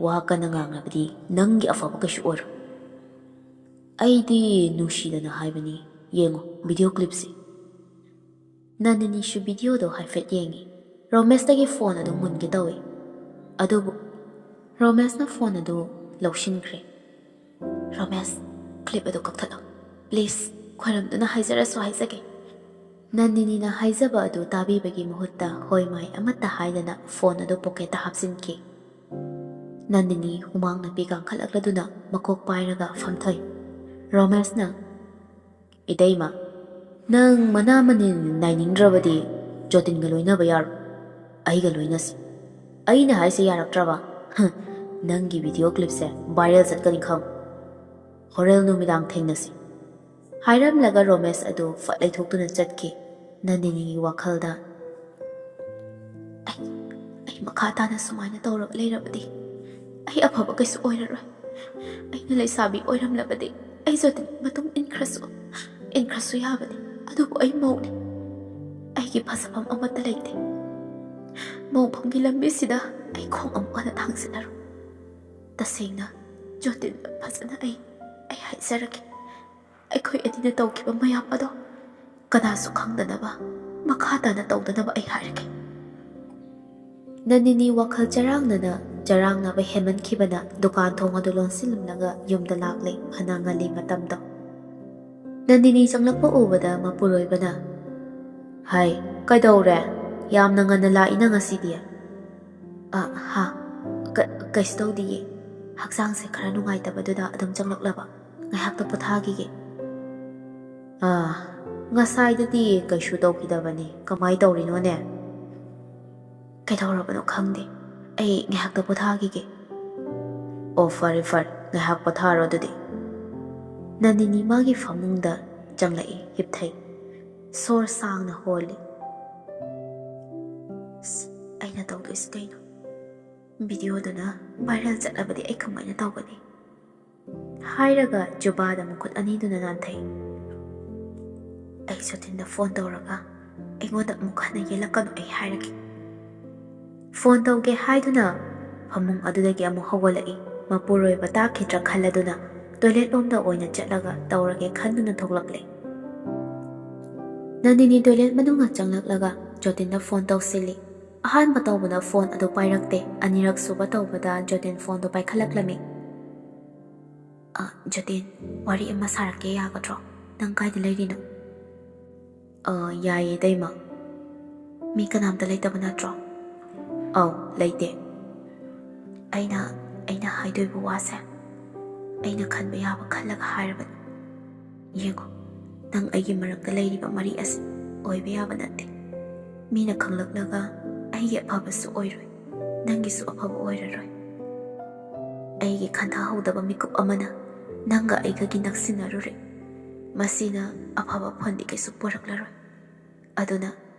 ꯋꯥ ꯀꯟꯅ ꯉꯥꯡꯂꯕꯗꯤ ꯅꯪꯒꯤ ꯑꯐꯕ ꯀꯩꯁꯨ ꯑꯣꯏꯔꯣꯏ꯫ ꯑꯩꯗꯤ ꯅꯨꯡꯁꯤꯗꯅ ꯍꯥꯏꯕꯅꯤ, ꯌꯦꯡꯉꯨ video clipꯁꯦ"꯫ ꯅꯟꯗꯤꯅꯤꯁꯨ videoꯗꯣ ꯍꯥꯏꯐꯦꯠ ꯌꯦꯡꯉꯤ꯫ ꯔꯣꯃꯦꯁꯇꯒꯤ ꯐꯣꯟ ꯑꯗꯨ ꯃꯨꯟꯒꯦ ꯇꯧꯏ꯫ ꯑꯗꯨꯕꯨ ꯔꯣꯃꯦꯁꯅ ꯐꯣꯟ ꯑꯗꯨ ꯂꯧꯁꯤꯟꯈ꯭ꯔꯦ꯫ "ꯔꯣꯃꯦꯁ, clip ꯑꯗꯨ ꯀꯛꯊꯠꯂꯣ꯫ Please, ꯈꯣꯏꯔꯝꯗꯨꯅ ꯍꯥꯏꯖꯔꯁꯨ ꯍꯥꯏꯖꯒꯦ"꯫ ꯅꯟꯗꯤꯅꯤꯅ ꯍꯥꯏꯖꯕ ꯑꯗꯨ ꯇꯥꯕꯤꯕꯒꯤ ꯃꯍꯨꯠꯇ ꯍꯣꯏ ꯃꯥꯏ ꯑꯃꯠꯇ ꯍꯥꯏꯗꯅ ꯐꯣꯟ ꯑꯗꯨ ꯄꯣꯀꯦꯠꯇ ꯍꯥꯞꯆꯤꯟꯈꯤ꯫ ꯅꯟꯗꯤꯅꯤ ꯍꯨꯃꯥꯡ ꯅꯄꯤ ꯀꯥꯡꯈꯠꯂꯛꯂꯗꯨꯅ ꯃꯀꯣꯛ ꯄꯥꯏꯔꯒ ꯐꯝꯊꯩ꯫ ꯔꯣꯃꯦꯁꯅ, "ꯏꯇꯩꯃ, ꯅꯪ ꯃꯅꯥ ꯃꯅꯤꯟ ꯅꯥꯏꯅꯤꯡꯗ꯭ꯔꯕꯗꯤ ꯖꯣꯇꯤꯟꯒ ꯂꯣꯏꯅꯕ ꯌꯥꯔꯣꯏ꯫ ꯑꯩꯒ ꯂꯣꯏꯅꯁꯤ꯫ ꯑꯩꯅ ꯍꯥꯏꯁꯦ ꯌꯥꯔꯛꯇ꯭ꯔꯕ? ꯍ, ꯅꯪꯒꯤ video clipꯁꯦ viral ꯆꯠꯀꯅꯤ ꯈꯪ꯫ ꯍꯣꯔꯦꯟ ꯅꯨꯃꯤꯗꯥꯡ ꯊꯦꯡꯅꯁꯤ"꯫ ꯍꯥꯏꯔꯝꯂꯒ ꯔꯣꯃꯦꯁ ꯑꯗꯨ ꯐꯠ ꯂꯩꯊꯣꯛꯇꯨꯅ ꯆꯠꯈꯤ꯫ ꯅꯟꯗꯤꯅꯤꯒꯤ ꯋꯥꯈꯜꯗ, "ꯑꯩ, ꯑꯩ ꯃꯈꯥ ꯇꯥꯅ ꯁꯨꯃꯥꯏꯅ ꯇꯧꯔꯒ ꯂꯩꯔꯕꯗꯤ ꯑꯩ ꯑꯐꯕ ꯀꯩꯁꯨ ꯑꯣꯏꯔꯔꯣꯏ꯫ ꯑꯩꯅ ꯂꯩꯁꯥꯕꯤ ꯑꯣꯏꯔꯝꯂꯕꯗꯤ ꯑꯩ ꯖꯣꯇꯤꯟ ꯃꯇꯨꯡ ꯏꯟꯈ꯭ꯔꯁꯨ, ꯏꯟꯈ꯭ꯔꯁꯨ ꯌꯥꯕꯅꯤ, ꯑꯗꯨꯕꯨ ꯑꯩ ꯃꯧꯅꯤ꯫ ꯑꯩꯒꯤ ꯐꯖꯐꯝ ꯑꯃꯠꯇ ꯂꯩꯇꯦ꯫ ꯃꯧꯐꯝꯒꯤ ꯂꯝꯕꯤꯁꯤꯗ ꯑꯩ ꯈꯣꯡ ꯑꯃꯨꯛ ꯍꯟꯅ ꯊꯥꯡꯖꯤꯜꯂꯔꯣꯏ꯫ ꯇꯁꯦꯡꯅ ꯖꯣꯇꯤꯟꯗ ꯐꯖꯅ ꯑꯩ, ꯑꯩ ꯍꯥꯏꯖꯔꯒꯦ꯫ ꯑꯩꯈꯣꯏ ꯑꯅꯤꯅ ꯇꯧꯈꯤꯕ ꯃꯌꯥꯝ ꯑꯗꯣ ꯀꯅꯥꯁꯨ ꯈꯪꯗꯅꯕ, ꯃꯈꯥ ꯇꯥꯅ ꯇꯧꯗꯅꯕ ꯑꯩ ꯍꯥꯏꯔꯒꯦ꯫" ꯅꯟꯗꯤꯅꯤ ꯋꯥꯈꯜ ꯆꯔꯥꯡꯅꯅ, ꯆꯔꯥꯡꯅꯕ ꯍꯦꯟꯃꯟꯈꯤꯕꯅ ꯗꯨꯀꯥꯟ ꯊꯣꯡ ꯑꯗꯨ ꯂꯣꯟꯁꯤꯜꯂꯝꯂꯒ ꯌꯨꯝꯗ ꯂꯥꯛꯂꯦ꯫ ꯐꯅ ꯉꯜꯂꯤ ꯃꯇꯝꯗꯣ꯫ ꯅꯟꯗꯤꯅꯤ ꯆꯪꯂꯛꯄ ꯎꯕꯗ ꯃꯄꯨꯔꯣꯏꯕꯅ, "ꯍꯥꯏ, ꯀꯩꯗꯧꯔꯦ? ꯌꯥꯝꯅ ꯉꯟꯅ ꯂꯥꯛꯏꯅ ꯉꯁꯤꯗꯤ?" "ꯑ, ꯍꯥ, ꯀ-, ꯀꯩꯁꯨ ꯇꯧꯗꯤꯌꯦ꯫ ꯍꯛꯆꯥꯡꯁꯦ ꯈꯔ ꯅꯨꯡꯉꯥꯏꯇꯕꯗꯨꯗ ꯑꯗꯨꯝ ꯆꯪꯂꯛꯂꯕ꯫ ꯉꯥꯏꯍꯥꯛꯇ ꯄꯣꯊꯥꯈꯤꯒꯦ꯫" "ꯑꯥ, ꯉꯁꯥꯏꯗꯗꯤ ꯀꯩꯁꯨ ꯇꯧꯈꯤꯗꯕꯅꯤ꯫ ꯀꯃꯥꯏ ꯇꯧꯔꯤꯅꯣꯅꯦ?" "ꯀꯩꯗꯧꯔꯕꯅꯣ ꯈꯪꯗꯦ꯫ ꯑꯩ ꯉꯥꯏꯍꯥꯛꯇ ꯄꯣꯊꯥꯈꯤꯒꯦ꯫" "ꯑꯣ, ꯐꯔꯦ, ꯐꯔꯦ꯫ ꯉꯥꯏꯍꯥꯛ ꯄꯣꯊꯥꯔꯣ ꯑꯗꯨꯗꯤ꯫" ꯅꯟꯗꯤꯅꯤ ꯃꯥꯒꯤ ꯐꯃꯨꯡꯗ ꯆꯪꯂꯛꯏ, ꯍꯤꯞꯊꯩ꯫ ꯁꯣꯔ ꯁꯥꯡꯅ ꯍꯣꯜꯂꯤ꯫ "ꯑꯁ, ꯑꯩꯅ ꯇꯧꯗꯣꯏꯁꯤ ꯀꯩꯅꯣ? ꯚꯤꯗꯤꯑꯣꯗꯨꯅ ꯚꯥꯏꯔꯦꯜ ꯆꯠꯂꯕꯗꯤ ꯑꯩ ꯀꯃꯥꯏꯅ ꯇꯧꯒꯅꯤ?" ꯍꯥꯏꯔꯒ ꯖꯨꯕꯥꯗ ꯃꯈꯨꯠ ꯑꯅꯤꯗꯨꯅ ꯅꯥꯟꯊꯩ꯫ "ꯑꯩ ꯖꯣꯇꯤꯟꯗ ꯐꯣꯟ ꯇꯧꯔꯒ ꯑꯩꯉꯣꯟꯗ ꯑꯃꯨꯛ ꯍꯟꯅ ꯌꯦꯜꯂꯛꯀꯅꯨ ꯑꯩ ꯍꯥꯏꯔꯒꯦ꯫" ꯐꯣꯟ ꯇꯧꯒꯦ ꯍꯥꯏꯗꯨꯅ ꯐꯃꯨꯡ ꯑꯗꯨꯗꯒꯤ ꯑꯃꯨꯛ ꯍꯧꯒꯠꯂꯛꯏ꯫ ꯃꯄꯨꯔꯣꯏꯕ ꯇꯥꯈꯤꯗ꯭ꯔꯥ ꯈꯜꯂꯗꯨꯅ ꯇꯣꯏꯂꯦꯠ ꯂꯣꯝꯗ ꯑꯣꯏꯅ ꯆꯠꯂꯒ ꯇꯧꯔꯒꯦ ꯈꯟꯗꯨꯅ ꯊꯣꯛꯂꯛꯂꯦ꯫ ꯅꯟꯗꯤꯅꯤ ꯇꯣꯏꯂꯦꯠ ꯃꯅꯨꯡꯗ ꯆꯪꯂꯛꯂꯒ ꯖꯣꯇꯤꯟꯗ ꯐꯣꯟ ꯇꯧꯁꯤꯜꯂꯤ꯫ ꯑꯍꯥꯟꯕ ꯇꯧꯕꯗ ꯐꯣꯟ ꯑꯗꯨ ꯄꯥꯏꯔꯛꯇꯦ꯫ ꯑꯅꯤꯔꯛ ꯁꯨꯕ ꯇꯧꯕꯗ ꯖꯣꯇꯤꯟ ꯐꯣꯟꯗꯨ ꯄꯥꯏꯈꯠꯂꯛꯂꯝꯃꯤ꯫ "ꯑ, ꯖꯣꯇꯤꯟ, ꯋꯥꯔꯤ ꯑꯃ ꯁꯥꯔꯛꯀꯦ ꯌꯥꯒꯗ꯭ꯔꯣ? ꯅꯪ ꯀꯥꯏꯗ ꯂꯩꯔꯤꯅꯣ?" "ꯑ, ꯌꯥꯏꯌꯦ ꯏꯇꯩꯃ꯫ ꯃꯤ ꯀꯅꯥꯝꯇ ꯂꯩꯇꯕ ꯅꯠꯇ꯭ꯔꯣ?" "ꯑꯧ, ꯂꯩꯇꯦ꯫" "ꯑꯩꯅ, ꯑꯩꯅ ꯍꯥꯏꯗꯣꯏꯕ ꯋꯥꯁꯦ ꯑꯩꯅ ꯈꯟꯕ ꯌꯥꯕ ꯈꯜꯂꯒ ꯍꯥꯏꯔꯕꯅꯤ꯫ ꯌꯦꯡꯉꯣ, ꯅꯪ ꯑꯩꯒꯤ ꯃꯔꯛꯇ ꯂꯩꯔꯤꯕ ꯃꯔꯤ ꯑꯁꯤ ꯑꯣꯏꯕ ꯌꯥꯕ ꯅꯠꯇꯦ꯫ ꯃꯤꯅ ꯈꯪꯂꯛꯂꯒ ꯑꯩꯒꯤ ꯑꯐꯕꯁꯨ ꯑꯣꯏꯔꯣꯏ, ꯅꯪꯒꯤꯁꯨ ꯑꯐꯕ ꯑꯣꯏꯔꯔꯣꯏ꯫ ꯑꯩꯒꯤ ꯈꯟꯊꯍꯧꯗꯕ ꯃꯤꯀꯨꯞ ꯑꯃꯅ ꯅꯪꯒ ꯑꯩꯒꯒꯤ ꯅꯛꯁꯤꯟꯅꯔꯨꯔꯦ꯫ ꯃꯁꯤꯅ ꯑꯐꯕ ꯐꯣꯟꯗꯤ ꯀꯩꯁꯨ ꯄꯨꯔꯛꯂꯔꯣꯏ꯫ ꯑꯗꯨꯅ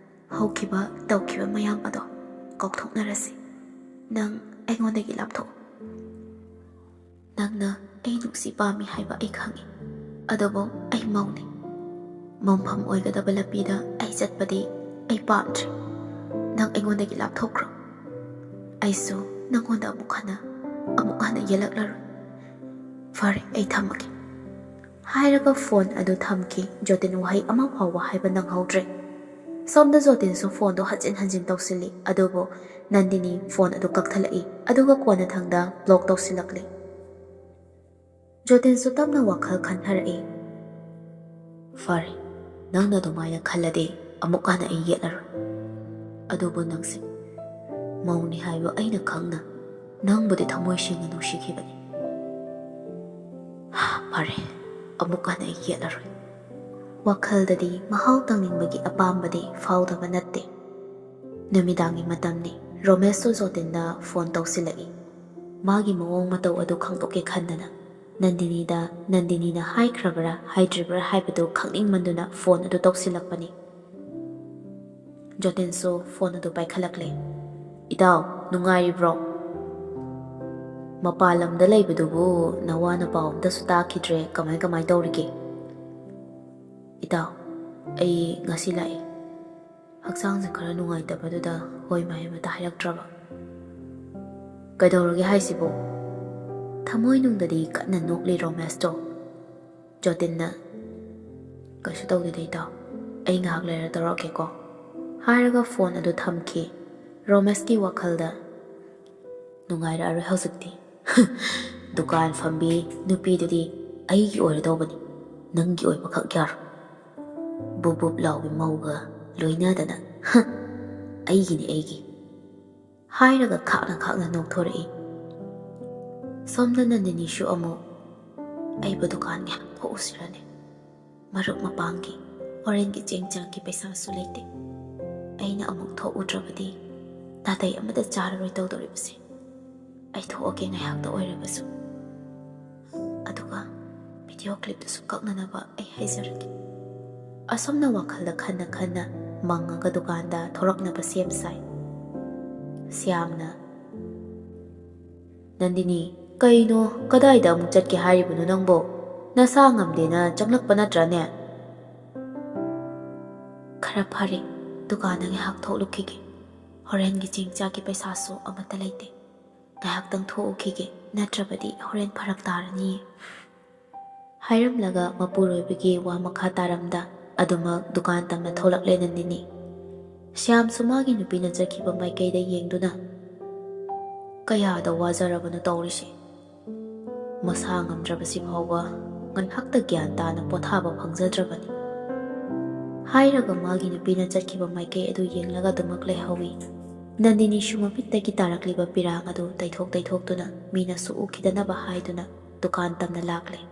ꯍꯧꯈꯤꯕ ꯇꯧꯈꯤꯕ ꯃꯌꯥꯝ ꯑꯗꯣ ꯀꯥꯎꯊꯣꯛꯅꯔꯁꯤ꯫ ꯅꯪ ꯑꯩꯉꯣꯟꯗꯒꯤ ꯂꯥꯞꯊꯣꯛꯎ꯫ ꯅꯪꯅ ꯑꯩ ꯅꯨꯡꯁꯤ ꯄꯥꯝꯃꯤ ꯍꯥꯏꯕ ꯑꯩ ꯈꯪꯏ꯫ ꯑꯗꯨꯕꯨ ꯑꯩ ꯃꯧꯅꯤ꯫ ꯃꯪꯐꯝ ꯑꯣꯏꯒꯗꯕ ꯂꯝꯕꯤꯗ ꯑꯩ ꯆꯠꯄꯗꯤ ꯑꯩ ꯄꯥꯝꯗ꯭ꯔꯦ꯫ ꯅꯪ ꯑꯩꯉꯣꯟꯗꯒꯤ ꯂꯥꯞꯊꯣꯛꯈ꯭ꯔꯣ꯫ ꯑꯩꯁꯨ ꯅꯪꯉꯣꯟꯗ ꯑꯃꯨꯛ ꯍꯟꯅ ꯑꯃꯨꯛ ꯍꯟꯅ ꯌꯦꯜꯂꯛꯂꯔꯣꯏ꯫ ꯐꯔꯦ, ꯑꯩ ꯊꯝꯃꯒꯦ꯫ ꯍꯥꯏꯔꯒ ꯐꯣꯟ ꯑꯗꯨ ꯊꯝꯈꯤ꯫ ꯖꯣꯇꯤꯟ ꯋꯥꯍꯩ ꯑꯃ ꯐꯥꯎꯕ ꯍꯥꯏꯕ ꯅꯪꯍꯧꯗ꯭ꯔꯦ꯫ ꯁꯣꯝꯗ ꯖꯣꯇꯤꯟꯁꯨ ꯐꯣꯟꯗꯨ ꯍꯟꯖꯤꯟ ꯍꯟꯖꯤꯟ ꯇꯧꯁꯤꯜꯂꯤ꯫ ꯑꯗꯨꯕꯨ ꯅꯟꯗꯤꯅꯤ ꯐꯣꯟ ꯑꯗꯨ ꯀꯛꯊꯠꯂꯛꯏ꯫ ꯑꯗꯨꯒ ꯀꯣꯟꯅꯊꯪꯗ ꯕ꯭ꯂꯣꯛ ꯇꯧꯁꯤꯜꯂꯛꯂꯤ꯫ ꯖꯣꯇꯤꯟꯁꯨ ꯇꯞꯅ ꯋꯥꯈꯜ ꯈꯟꯊꯔꯛꯏ꯫ ꯐꯔꯦ, ꯅꯪꯅ ꯑꯗꯨꯃꯥꯏꯅ ꯈꯜꯂꯗꯤ ꯑꯃꯨꯛ ꯍꯟꯅ ꯑꯩ ꯌꯦꯠꯂꯔꯣꯏ꯫ ꯑꯗꯨꯕꯨ ꯅꯪꯁꯦ ꯃꯧꯅꯤ ꯍꯥꯏꯕ ꯑꯩꯅ ꯈꯪꯅ ꯅꯪꯕꯨꯗꯤ ꯊꯃꯣꯏ ꯁꯦꯡꯅ ꯅꯨꯡꯁꯤꯈꯤꯕꯅꯤ꯫ ꯐꯔꯦ, ꯑꯃꯨꯛ ꯍꯟꯅ ꯑꯩ ꯌꯦꯠꯂꯔꯣꯏ꯫ ꯋꯥꯈꯜꯗꯗꯤ ꯃꯍꯥꯎ ꯇꯪꯅꯤꯡꯕꯒꯤ ꯑꯄꯥꯝꯕꯗꯤ ꯐꯥꯎꯗꯕ ꯅꯠꯇꯦ꯫ ꯅꯨꯃꯤꯗꯥꯡꯒꯤ ꯃꯇꯝꯅꯤ꯫ ꯔꯣꯃꯦꯁꯁꯨ ꯖꯣꯇꯤꯟꯗ ꯐꯣꯟ ꯇꯧꯁꯤꯜꯂꯛꯏ꯫ ꯃꯥꯒꯤ ꯃꯑꯣꯡ ꯃꯇꯧ ꯑꯗꯨ ꯈꯪꯗꯣꯛꯀꯦ ꯈꯟꯗꯅ ꯅꯟꯗꯤꯅꯤꯗ ꯅꯟꯗꯤꯅꯤꯅ ꯍꯥꯏꯈ꯭ꯔꯕ꯭ꯔꯥ ꯍꯥꯏꯗ꯭ꯔꯤꯕ꯭ꯔꯥ ꯍꯥꯏꯕꯗꯨ ꯈꯪꯅꯤꯡꯃꯟꯗꯨꯅ ꯐꯣꯟ ꯑꯗꯨ ꯇꯧꯁꯤꯜꯂꯛꯄꯅꯤ꯫ ꯖꯣꯇꯤꯟꯁꯨ ꯐꯣꯟ ꯑꯗꯨ ꯄꯥꯏꯈꯠꯂꯛꯂꯦ꯫ "ꯏꯇꯥꯎ, ꯅꯨꯡꯉꯥꯏꯔꯤꯕ꯭ꯔꯣ? ꯃꯄꯥꯟ ꯂꯝꯗ ꯂꯩꯕꯗꯨꯕꯨ ꯅꯋꯥ ꯅꯄꯥꯎ ꯑꯝꯇꯁꯨ ꯇꯥꯈꯤꯗ꯭ꯔꯦ, ꯀꯃꯥꯏ ꯀꯃꯥꯏ ꯇꯧꯔꯤꯒꯦ?" "ꯏꯇꯥꯎ, ꯑꯩ ꯉꯁꯤ ꯂꯥꯛꯏ꯫ ꯍꯛꯆꯥꯡꯁꯦ ꯈꯔ ꯅꯨꯡꯉꯥꯏꯇꯕꯗꯨꯗ ꯍꯣꯏ ꯃꯥꯏ ꯑꯃꯇ ꯍꯥꯏꯔꯛꯇ꯭ꯔꯕ꯫" "ꯀꯩꯗꯧꯔꯒꯦ ꯍꯥꯏꯁꯤꯕꯨ?" ꯊꯃꯣꯏꯅꯨꯡꯗꯗꯤ ꯀꯟꯅ ꯅꯣꯛꯂꯤ ꯔꯣꯃꯦꯁꯇꯣ꯫ ꯖꯣꯇꯤꯟꯅ, "ꯀꯩꯁꯨ ꯇꯧꯗꯦꯗ ꯏꯇꯥꯎ, ꯑꯩ ꯉꯥꯏꯍꯥꯛ ꯂꯩꯔ ꯇꯧꯔꯛꯀꯦꯀꯣ" ꯍꯥꯏꯔꯒ ꯐꯣꯟ ꯑꯗꯨ ꯊꯝꯈꯤ꯫ ꯔꯣꯃꯦꯁꯀꯤ ꯋꯥꯈꯜꯗ, "ꯅꯨꯡꯉꯥꯏꯔꯛꯑꯔꯣꯏ ꯍꯧꯖꯤꯛꯇꯤ꯫ ꯗꯨꯀꯥꯟ ꯐꯝꯕꯤ ꯅꯨꯄꯤꯗꯨꯗꯤ ꯑꯩꯒꯤ ꯑꯣꯏꯔꯗꯧꯕꯅꯤ, ꯅꯪꯒꯤ ꯑꯣꯏꯕꯈꯛ ꯌꯥꯔꯣꯏ꯫ ꯕꯨꯞ ꯕꯨꯞ ꯂꯥꯎꯕꯤ ꯃꯧꯒ ꯂꯣꯏꯅꯗꯅ, ꯍ, ꯑꯩꯒꯤꯅꯤ ꯑꯩꯒꯤ" ꯍꯥꯏꯔꯒ ꯈꯥꯛꯅ ꯈꯥꯛꯅ ꯅꯣꯛꯊꯣꯔꯛꯏ꯫ ꯁꯣꯝꯗ ꯅꯟꯗꯤꯅꯤꯁꯨ ꯑꯃꯨꯛ, "ꯑꯩꯕꯨ ꯗꯨꯀꯥꯟ ꯉꯥꯏꯍꯥꯛ ꯊꯣꯛꯎꯁꯤꯔꯅꯦ? ꯃꯔꯨꯞ ꯃꯄꯥꯡꯒꯤ ꯍꯣꯔꯦꯟꯒꯤ ꯆꯦꯡ ꯆꯥꯛꯀꯤ ꯄꯩꯁꯥꯁꯨ ꯂꯩꯇꯦ꯫ ꯑꯩꯅ ꯑꯃꯨꯛ ꯊꯣꯛꯎꯗ꯭ꯔꯕꯗꯤ ꯅꯥꯇꯩ ꯑꯃꯠꯇ ꯆꯥꯔꯔꯣꯏ ꯇꯧꯗꯧꯔꯤꯕꯁꯦ꯫ ꯑꯩ ꯊꯣꯛꯑꯒꯦ ꯉꯥꯏꯍꯥꯛꯇ ꯑꯣꯏꯔꯕꯁꯨ꯫ ꯑꯗꯨꯒ ꯚꯤꯗꯤꯑꯣ ꯀ꯭ꯂꯤꯞꯇꯨꯁꯨ ꯀꯛꯅꯅꯕ ꯑꯩ ꯍꯥꯏꯖꯔꯒꯦ꯫ ꯑꯁꯨꯝꯅ ꯋꯥꯈꯜꯗ ꯈꯟꯅ ꯈꯟꯅ ꯃꯪꯉꯒ ꯗꯨꯀꯥꯟꯗ ꯊꯣꯔꯛꯅꯕ ꯁꯦꯝ ꯁꯥꯏ꯫ ꯁ꯭ꯌꯥꯝꯅ, "ꯅꯟꯗꯤꯅꯤ, ꯀꯩꯅꯣ, ꯀꯗꯥꯏꯗ ꯑꯃꯨꯛ ꯆꯠꯀꯦ ꯍꯥꯏꯔꯤꯕꯅꯣ ꯅꯪꯕꯣ? ꯅꯁꯥ ꯉꯝꯗꯦꯅ ꯆꯪꯂꯛꯄ ꯅꯠꯇ꯭ꯔꯅꯦ?" "ꯈꯔ ꯐꯔꯦ, ꯗꯨꯀꯥꯟꯗ ꯉꯥꯏꯍꯥꯛ ꯊꯣꯛꯂꯨꯈꯤꯒꯦ꯫ ꯍꯣꯔꯦꯟꯒꯤ ꯆꯦꯡ ꯆꯥꯛꯀꯤ ꯄꯩꯁꯥꯁꯨ ꯑꯃꯠꯇ ꯂꯩꯇꯦ꯫ ꯉꯥꯏꯍꯥꯛꯇꯪ ꯊꯣꯛꯎꯈꯤꯒꯦ, ꯅꯠꯇ꯭ꯔꯕꯗꯤ ꯍꯣꯔꯦꯟ ꯐꯔꯛ ꯇꯥꯔꯅꯤꯌꯦ"꯫ ꯍꯥꯏꯔꯝꯂꯒ ꯃꯄꯨꯔꯣꯏꯕꯒꯤ ꯋꯥ ꯃꯈꯥ ꯇꯥꯔꯝꯗ ꯑꯗꯨꯃꯛ ꯗꯨꯀꯥꯟ ꯇꯝꯅ ꯊꯣꯛꯂꯛꯂꯦ ꯅꯟꯗꯤꯅꯤ꯫ ꯁ꯭ꯌꯥꯝꯁꯨ ꯃꯥꯒꯤ ꯅꯨꯄꯤꯅ ꯆꯠꯈꯤꯕ ꯃꯥꯏꯀꯩꯗ ꯌꯦꯡꯗꯨꯅ, "ꯀꯌꯥꯗ ꯋꯥꯖꯔꯕꯅꯣ ꯇꯧꯔꯤꯁꯦ꯫ ꯃꯁꯥ ꯉꯝꯗ꯭ꯔꯕꯁꯤ ꯐꯥꯎꯕ ꯉꯥꯏꯍꯥꯛꯇ ꯒ꯭ꯌꯥꯟ ꯇꯥꯅ ꯄꯣꯊꯥꯕ ꯐꯪꯖꯗ꯭ꯔꯕꯅꯤ"꯫ ꯍꯥꯏꯔꯒ ꯃꯥꯒꯤ ꯅꯨꯄꯤꯅ ꯆꯠꯈꯤꯕ ꯃꯥꯏꯀꯩ ꯑꯗꯨ ꯌꯦꯡꯂꯒ ꯑꯗꯨꯃꯛ ꯂꯩꯍꯧꯏ꯫ ꯅꯟꯗꯤꯅꯤꯁꯨ ꯃꯃꯤꯠꯇꯒꯤ ꯇꯥꯔꯛꯂꯤꯕ ꯄꯤꯔꯥꯡ ꯑꯗꯨ ꯇꯩꯊꯣꯛ ꯇꯩꯊꯣꯛꯇꯨꯅ ꯃꯤꯅꯁꯨ ꯎꯈꯤꯗꯅꯕ ꯍꯥꯏꯗꯨꯅ ꯗꯨꯀꯥꯟ ꯇꯝꯅ ꯂꯥꯛꯂꯦ꯫